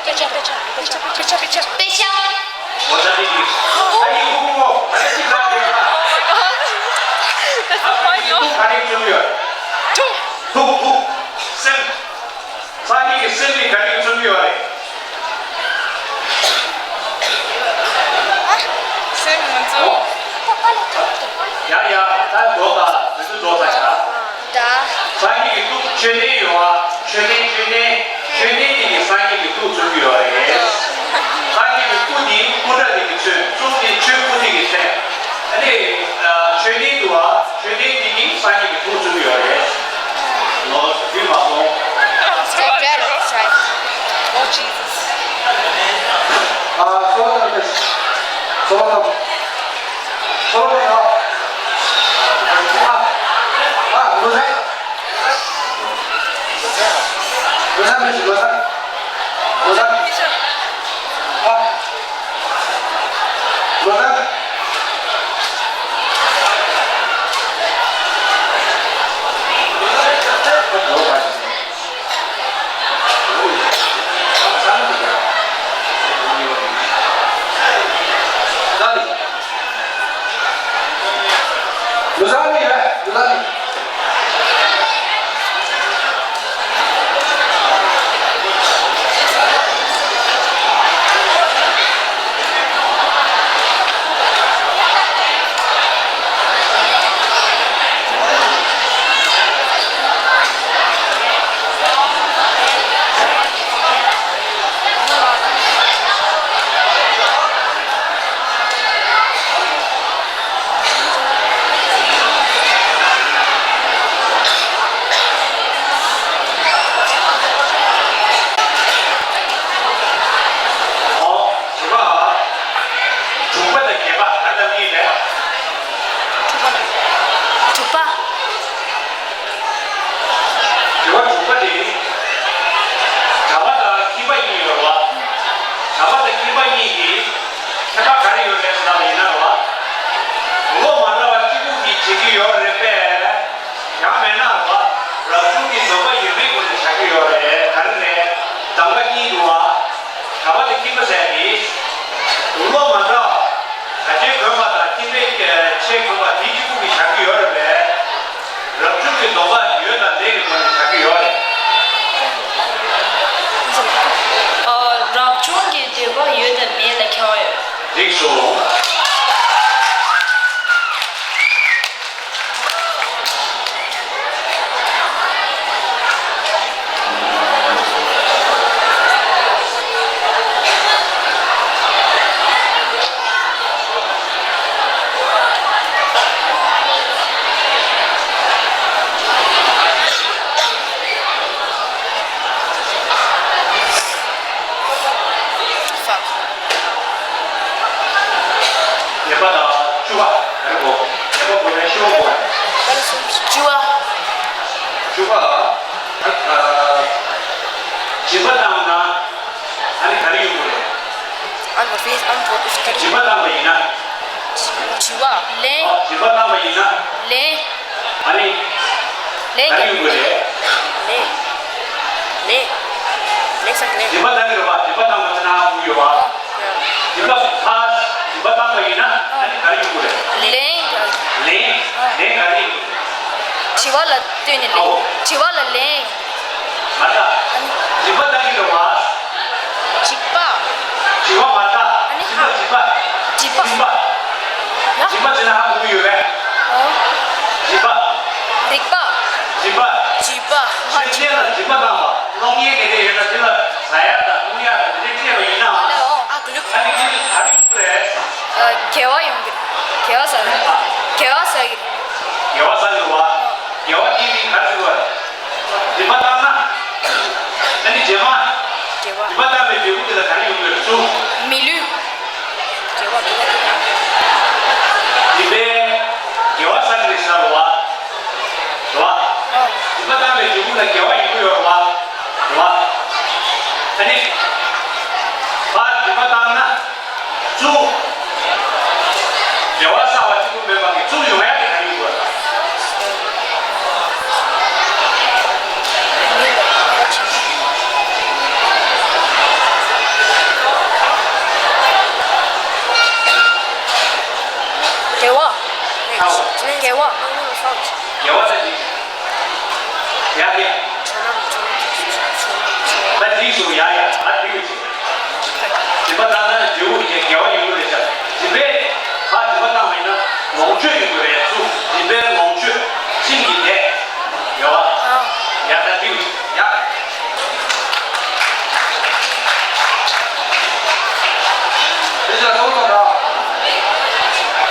དཔེ་ཆ་དཔེ་ཆ་དཔེ་ཆ་དཔེ་ཆ་དཔེ་ཆ་དཔེ་ཆ། འོ་ད་དེ་གི་ད་ཡིན་ཁུ་ཁུ་ཁུ་ག་རེ་ཅི་ལ་རེད། ད་ཁ་ཡིན་ཁུ་ག་རེ་ཚུལ་ཡོད། ཐུག་ཐུག་ཐུག་སེམས། སངས་རྒྱས་ཀྱི་སེམས་ནི་ག་རེ་གི་ཚུལ་ཡོད་རེད། སེམས་མི་འཛུགས། ཡ་ཡ་ད་འགྲོ་ད་དུས་ཚོད་འགྲོ་ད་ཆ། ད། སངས་རྒྱས་ཀྱི་སྐུ་མཆོད་རྟེན་ཡོད་པ། མཆོད་རྟེན་མཆོད་རྟེན། མཆོད་རྟེན་དེ་གི་སངས་རྒྱས་ཀྱི་སྐུ་མཚོན་གྱི་ཡོད་རེད། སངས་རྒྱས་ཀྱི་སྐུ་དེ་སྐུ་འདྲ་དེ་གི་མཚོན། གཙུག་དེ་ཆོས་སྐུ་དེ་གི་མཚོན། ཨ་ནི། མཆོད་རྟེན་འདུག་པ། མཆོད་རྟེན་དེ་གི་སངས་རྒྱས་ཀྱི་སྐུ་མཚོན་གྱི་ཡོད་རེད། ནོ་དེ་མ་སོང་། Oh, Jesus. ཨ། སོ་ལ་དང་། སོ་ལ་དང་། སོ་ལ་དང་། ཨ། ཨ། ལོ་ཟ། ལོ་ཟ་མི་ཤི། ལོ་ཟ། ལོ་ཟ། ཨ། ལོ་ཟ། ལོ་ཟ། དྲུག་པ་དང་བརྒྱད་པ་ག་འདྲ་གཉིས་རེད། དྲུག་པ། དྲུག་པ། དྲི་བ་དྲུག་པ་དེ། གྲྭ་པ་དང་ཁྱིམ་པ་གཉིས་ཡོད་རེད་བ། གྲྭ་པ་དང་ཁྱིམ་པ་གཉིས་ཀྱི་ཁྱད་པར་ག་རེ་ཡོད་རེད་ཟེར་བ་ཡིན་ན་རེད་བ། ལོ་མ་འདྲ་བ་གཅིག་པུ་གིས་བྱེད་ཀྱི་ཡོད་རེད་པས། ཡང་མེད་ན་རེད་བ། རབ་བྱུང་གི་སྡོམ་པ་ཡོད་མེད་སྐོར་ནས་བྱ་རྒྱུ་ཡོད་རེད། ག་རེ་རེད། གདམ་ག་གཉིས་འདུག་བ། གྲྭ་པ་དང་ཁྱིམ་པ་ཟེར་ནི། ལོ་མ་འདྲ་བ། གྲྭ་ཆས་གོན་པ་དང་ཁྱིམ་པའི་ཆས་གོན་པ་དེ་གཅིག་པུ་གིས་བྱ་རྒྱུ་ཡོད་རེད་པས། རབ་བྱུང་གི་སྡོམ་པ་ཡོད་དང་མེད་ཀྱི་སྒོ་ནས་བྱ་རྒྱུ་ཡོད་རེད། ཨ། རབ་བྱུང་གི་སྡོམ་པ་ཡོད་དང་མེད་ལ་ཁྱད་པར་ཡོད། འགྲིག་སོང་། བརྒྱད་པ་དང་བཅུ་པ་ག་རེ་གོ། བརྒྱད་པ་གོ་ནས་བཅུ་པ་གོ། བཅུ་པ། བཅུ་པ། ཨ། བྱིས་པ་བཏང་ན་ཨ་ནི་ག་རེ་ཡོང་གི་རེད། ཨ་ནི་བྱིས་པ་བཏང་བ་ཡིན་ན། བྱིས་པ་བཏང་བ་ཡིན་ན། ཨ། བྱིས་པ་བཏང་བ་ཡིན་ན། ལན། ཨ་ནི། ལན། ག་རེ་ཡོང་གི་རེད། ལན། ལན། ལན་ཟེར་ལན། བྱིས་པ་བཏང་གི་རེད་བ། བྱིས་པ་བཏང་བ་ཟེར་ན་དབུགས་ཡོད་བ། ཨོ། བྱིས་པ་ཕ། རིག་པ་བཏང་བ་ཡིན་ན་ཨ་ནི་ག་རེ་ཡོང་གི་རེད། ལན་ཡོང་གི་རེད། ལན། ལན་ག་རེ་ཡོང་གི་རེད། དྲི་བ་ལ་ལྟོས་ནས་ལན། ཨའོ། དྲི་བ་ལ་ལན་ཡོང་གི་རེད། མ་རེད། རིག་པ་བཏང་གི་རེད་བ། རིག་པ། དྲི་བ་མ་རེད། ཨ་ནི་རིག་པ་རིག་པ། རིག་པ། རིག་པ། ཡ། རིག་པ་བྱས་ན་ཧ་གོ་གི་ཡོད་རེད། ཨོ། རིག་པ། རིག་པ། རིག་པ། རིག་པ། ཤེས་བྱ་ལ་རིག་པ་བཏང་བ། གློག་བརྙན་དེ་འདྲ་ཡོད་ན་དེ་ལ་ཟ་ཡག་དང་འཐུང་ཡག་དང་དེ་འདྲ་སྤྲད་པ་ཡིན་ནའང་། ཨ་ལེ་ཨོ། ཨ་ག་ལེ། ཨ་ནི་དེ་ནི་ག་རེ་ཡོང་གི་རེད། ཨ། དགེ་བ་ཡོང་གི་རེད། དགེ་བ་བསགས་ཀྱི་རེད། དགེ་བ་བསགས་ཀྱི་རེད། དགེ་བ་བསགས་ཀྱི་རེད་བ། དགེ་བ་དེའི་མིང་ག་རེ་ཟེར་བ་རེད། རིག་པ་བཏང་ན། ཨ་ནི་རྗེས་མ། དགེ་བ། རིག་པ་བཏང་བའི་འབྲས་བུ་དེ་ལ་ག་རེ་ཡོང་གི་རེད་གསུངས། མི་ལུས། དགེ་བ་དགེ་བ་དེ། རིག་པས་དགེ་བ་བསགས་ཀྱི་རེད་ཟེར་བ། རེད་བ། ཨ། རིག་པ་བཏང་བའི་འབྲས་བུ་ལ་དགེ་བ་ཡོང་གི་ཡོད་རེད་བ། རེད་བ། ཨ་ནི། ཕར་རིག་པ་བཏང་ན། གཙུག་དགེ་བ་བསགས་པ་གཅིག་པུ་མེད་པ་གི་གཙུག་ཡོང་ཡ་དེ་ག་ཡིན་དགོས། དགེ་བ། དགེ་བ། དགེ་བ་ལ་འཇིགས། ཡ་ཡ། ད་འཇིགས་སོང་། ཡ་ཡ། ད་འགྲིག་གི་ཆེ། སྦྱིན་པ་བཏང་ན་འབྲས་བུ་ཡི་དགེ་བ་ཡོང་གི་རེད་ཤག་སྦྱིན་པས་ཕར་སྦྱིན་པ་བཏང་བ་ཡིན་ན་ལོངས་སྤྱོད་ཡོང་གི་རེད་གསུངས། སྦྱིན་པའི་ལོངས་སྤྱོད་ཁྱིམ་གྱི་བདེ། ཡ་བ། ཡ་ད་འགྲིག་གི་ཆེ། ཡ། དེ་ཚོ་ལ་ཐོག་ཐོག་ར།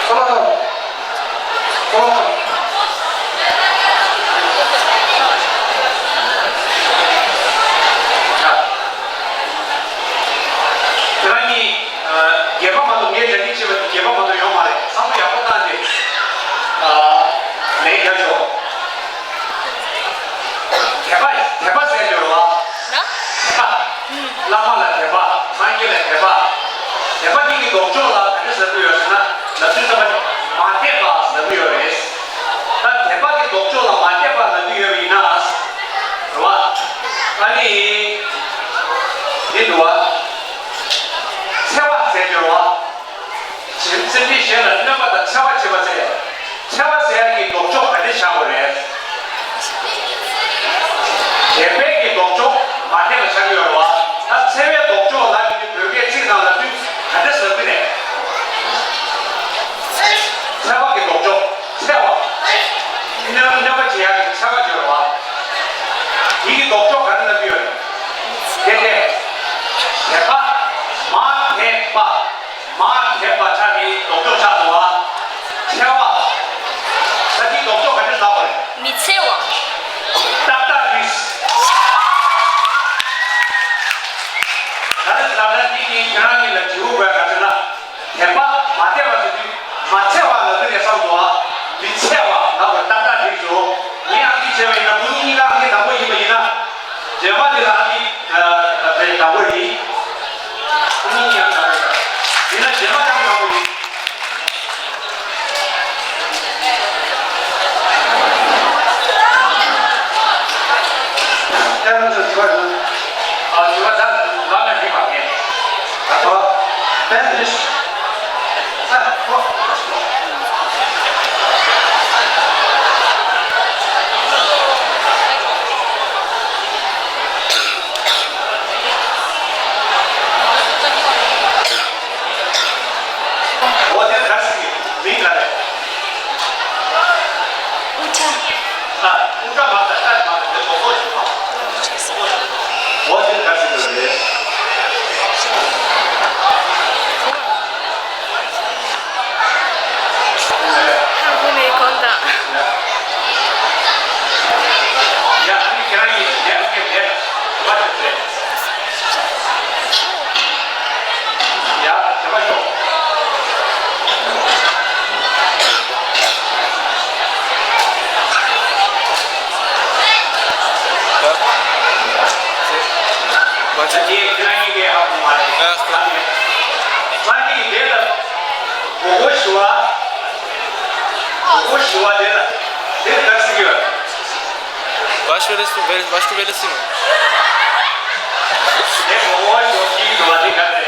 ཐོག་ལ་ཐོག་ཐོག་ལ་ཐོག་ཁྱེད་རང་གཉིས། ཨ། རྒྱལ་ཁབ་མ་གཏོགས་ངས་དྲན་གྱི་བྱས་པ་དེ་རྒྱལ་ཁབ་མ་གཏོགས་ཡོད་མ་རེད། བསམ་བློ་ཡག་པོ་བཏང་སྟེ། ཨ། ལན་རྒྱག་ཤོག་དད་པ། དད་པ་ཟེར་ཡོད་རེད་བ། ན། དད་པ། བླ་མ་ལ་དད་པ། སངས་རྒྱས་ལ་དད་པ། དད་པ་འདི་གི་ལྡོག་ཕྱོགས་ལ་ག་འདྲ་ཟེར་གྱི་ཡོད་ཟེར་ན། ལབ་དུས་ཙམ་པ་མ་དད་པ་ཟེར་གྱི་ཡོད་རེད། ད་དད་པ་གི་ལྡོག་ཕྱོགས་ལ་མ་དད་པ་ལབ་ཀྱི་ཡོད་པ་ཡིན་ན། རེད་བ། ཨ་ནི། འདི་འདུག་བ། འཚེ་བ་ཟེར་གྱི་ཡོད་རེད་བ། སེམས་ཅན་གཞན་ལ་གནོད་པ་དང་འཚེ་བ་བྱེད་པ་ཟེར། འཚེ་བ་ཟེར་ཡག་གི་ལྡོག་ཕྱོགས་ག་འདྲ་བཞག་དགོས་རེད། དད་པའི་གི་ལྡོག་ཕྱོགས་མ་དད་པ་ཆགས་ཀྱི་ཡོད་རེད་བ། ད་འཚེ་བའི་ལྡོག་ཕྱོགས་ལབ་ཡོང་དུས་བོད་སྐད་ཚིག་ནང་ལ་དུས་ག་འདྲ་ཟེར་གི་རེད། འཚེ་བ་གི་ལྡོག་ཕྱོགས་འཚེ་བ། གནོད་གནོད་པ་བྱེད་ཡག་གི་འཚེ་བ་ཡོད་རེད་བ། དེ་གི་ལྡོག་ཕྱོགས་ག་རེ་ལབ་ཀྱི་ཡོད་རེད། དེ་དེ། དད་པ། མ་དད་པ། མ་དད་པ་ཆགས་ནས་ལྡོག་ཕྱོགས་ཆགས་འདུག་བ། འཚེ་བ། ད་འདིའི་ལྡོག་ཕྱོགས་ག་འདྲ་ལབ་དགོས་རེད། མི་འཚེ་བ། ཏག་ཏག་རེད། ག་རེ་ལབ་ན་འདི་ནི་ཁྱེད་རང་གཉིས་ལ་དྲི་བ་དགོས་ག་རེ་ལབ། དད་པ་མ་དད་པ་ཟེར་དུས་མ་འཚེ་བ་ལབ་དུས་ནས་བསམ་འདུག་བ། མི་འཚེ་བ་ལབ་དགོས། ཏག་ཏག་རེད་སོ། ངས་ཨང་ཀི་བྱས་པ་ཡིན་ན་ཁོ་གཉིས་གཉིས་ཀ་ཨང་ཀི་དང་པོ་ཡིན་པ་ཡིན་ན། རྗེས་མ་དེ་ལ་ཨང་ཀི་ཨ་ཨ་དང་པོ་རེད། ཁོ་གཉིས་ཡང་དང་པོ་རེད། ཡིན་ན་རྗེས་མ་ཡང་དང་པོ་རེད། ཁྱེད་རང་ཚོ་དྲི་བ་ཡོད་ན། ཨ་དྲི་བ་ད་ལམ་ལ་འགྲིག་པ་མེད། ད་ཁོ་ཕན་ཚུན། འོ་དེ་ག་ཟེར་གི་མིང་ག་རེད། དབུ་སྐྲ། ཨ། དབུ་སྐྲ་མ་རེད། སྐྲ་མ་རེད། དེ་གོག་གོག་ཞིག་མ། འོ་དེ་ག་ཟེར་གི་རེད། ཧ་གོ་མེད་གོང་དང་། ཡ། ཨ་ནི་ཁྱེད་རང་གིས་ལས་ཀ་ལས་ཀ་བ་ཞིག་རེད། ཡ། དེ་མ་ཤོག་ད་དེ་ཁྱེད་རང་གཉིས་ཀས་ཧ་གོ་མ་རེད། ཨ། ས་གནས་ས་གནས་ཀྱི་དེ་ལ་གོ་གོ་ཞུ་བ། གོ་གོ་ཞུ་བ་དེ་ལ་དེ་ག་ཟེར་གྱི་ཡོད། Başka birisi, başka birisi mi? དེ་གོ་གོ་ཞུ་གི་ཞུ་བ་དེ་ག་རེད།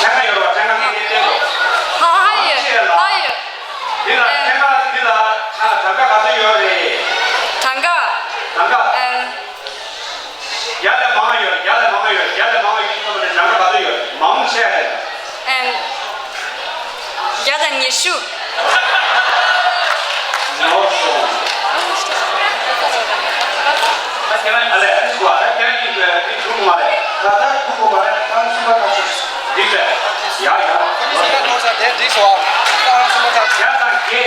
ཕྲེང་བ་ཡོད་རེད་བ། ཕྲེང་བ་འདི་འདི་བསྟན་དགོས། ཧ་ཧ་ཡོད་ཧ་ཡོད། འདི་ལ་ཕྲེང་བ་འདི་ལ་ཆ་གྲངས་ཀ་ག་ཚོད་ཡོད་རེད། གྲངས་ཀ་གྲངས་ཀ་ཨམ། བརྒྱ་ལས་མང་ཡོད། བརྒྱ་ལས་མང་ཡོད། བརྒྱ་ལས་མང་ཡོད་ཀྱི་ཚོད་མ་ནས་གྲངས་ཀ་ག་ཚོད་ཡོད། མང་ཆེ་རེད། ཨམ། བརྒྱ་དང་ཉི་ཤུ། ནོར་སོང་། ཨ་ལས་ཁུ་བ་རེད། ཁྱེད་ཀྱིས་མི་ཐུབ་མ་རེད། ད་ལྟ་ཐུབ་པ་མ་རེད། ཏང་སུ་མ་ཐག་ཆོད་འགྲིག་རེད། ཡ་ཡ། ཁུ་ནི་སི་ཀ་ནོར་ས་དེ་འགྲིག་སོང་། ཏང་སུ་མ་ཐག་ཆོད། བརྒྱ་དང་བརྒྱད།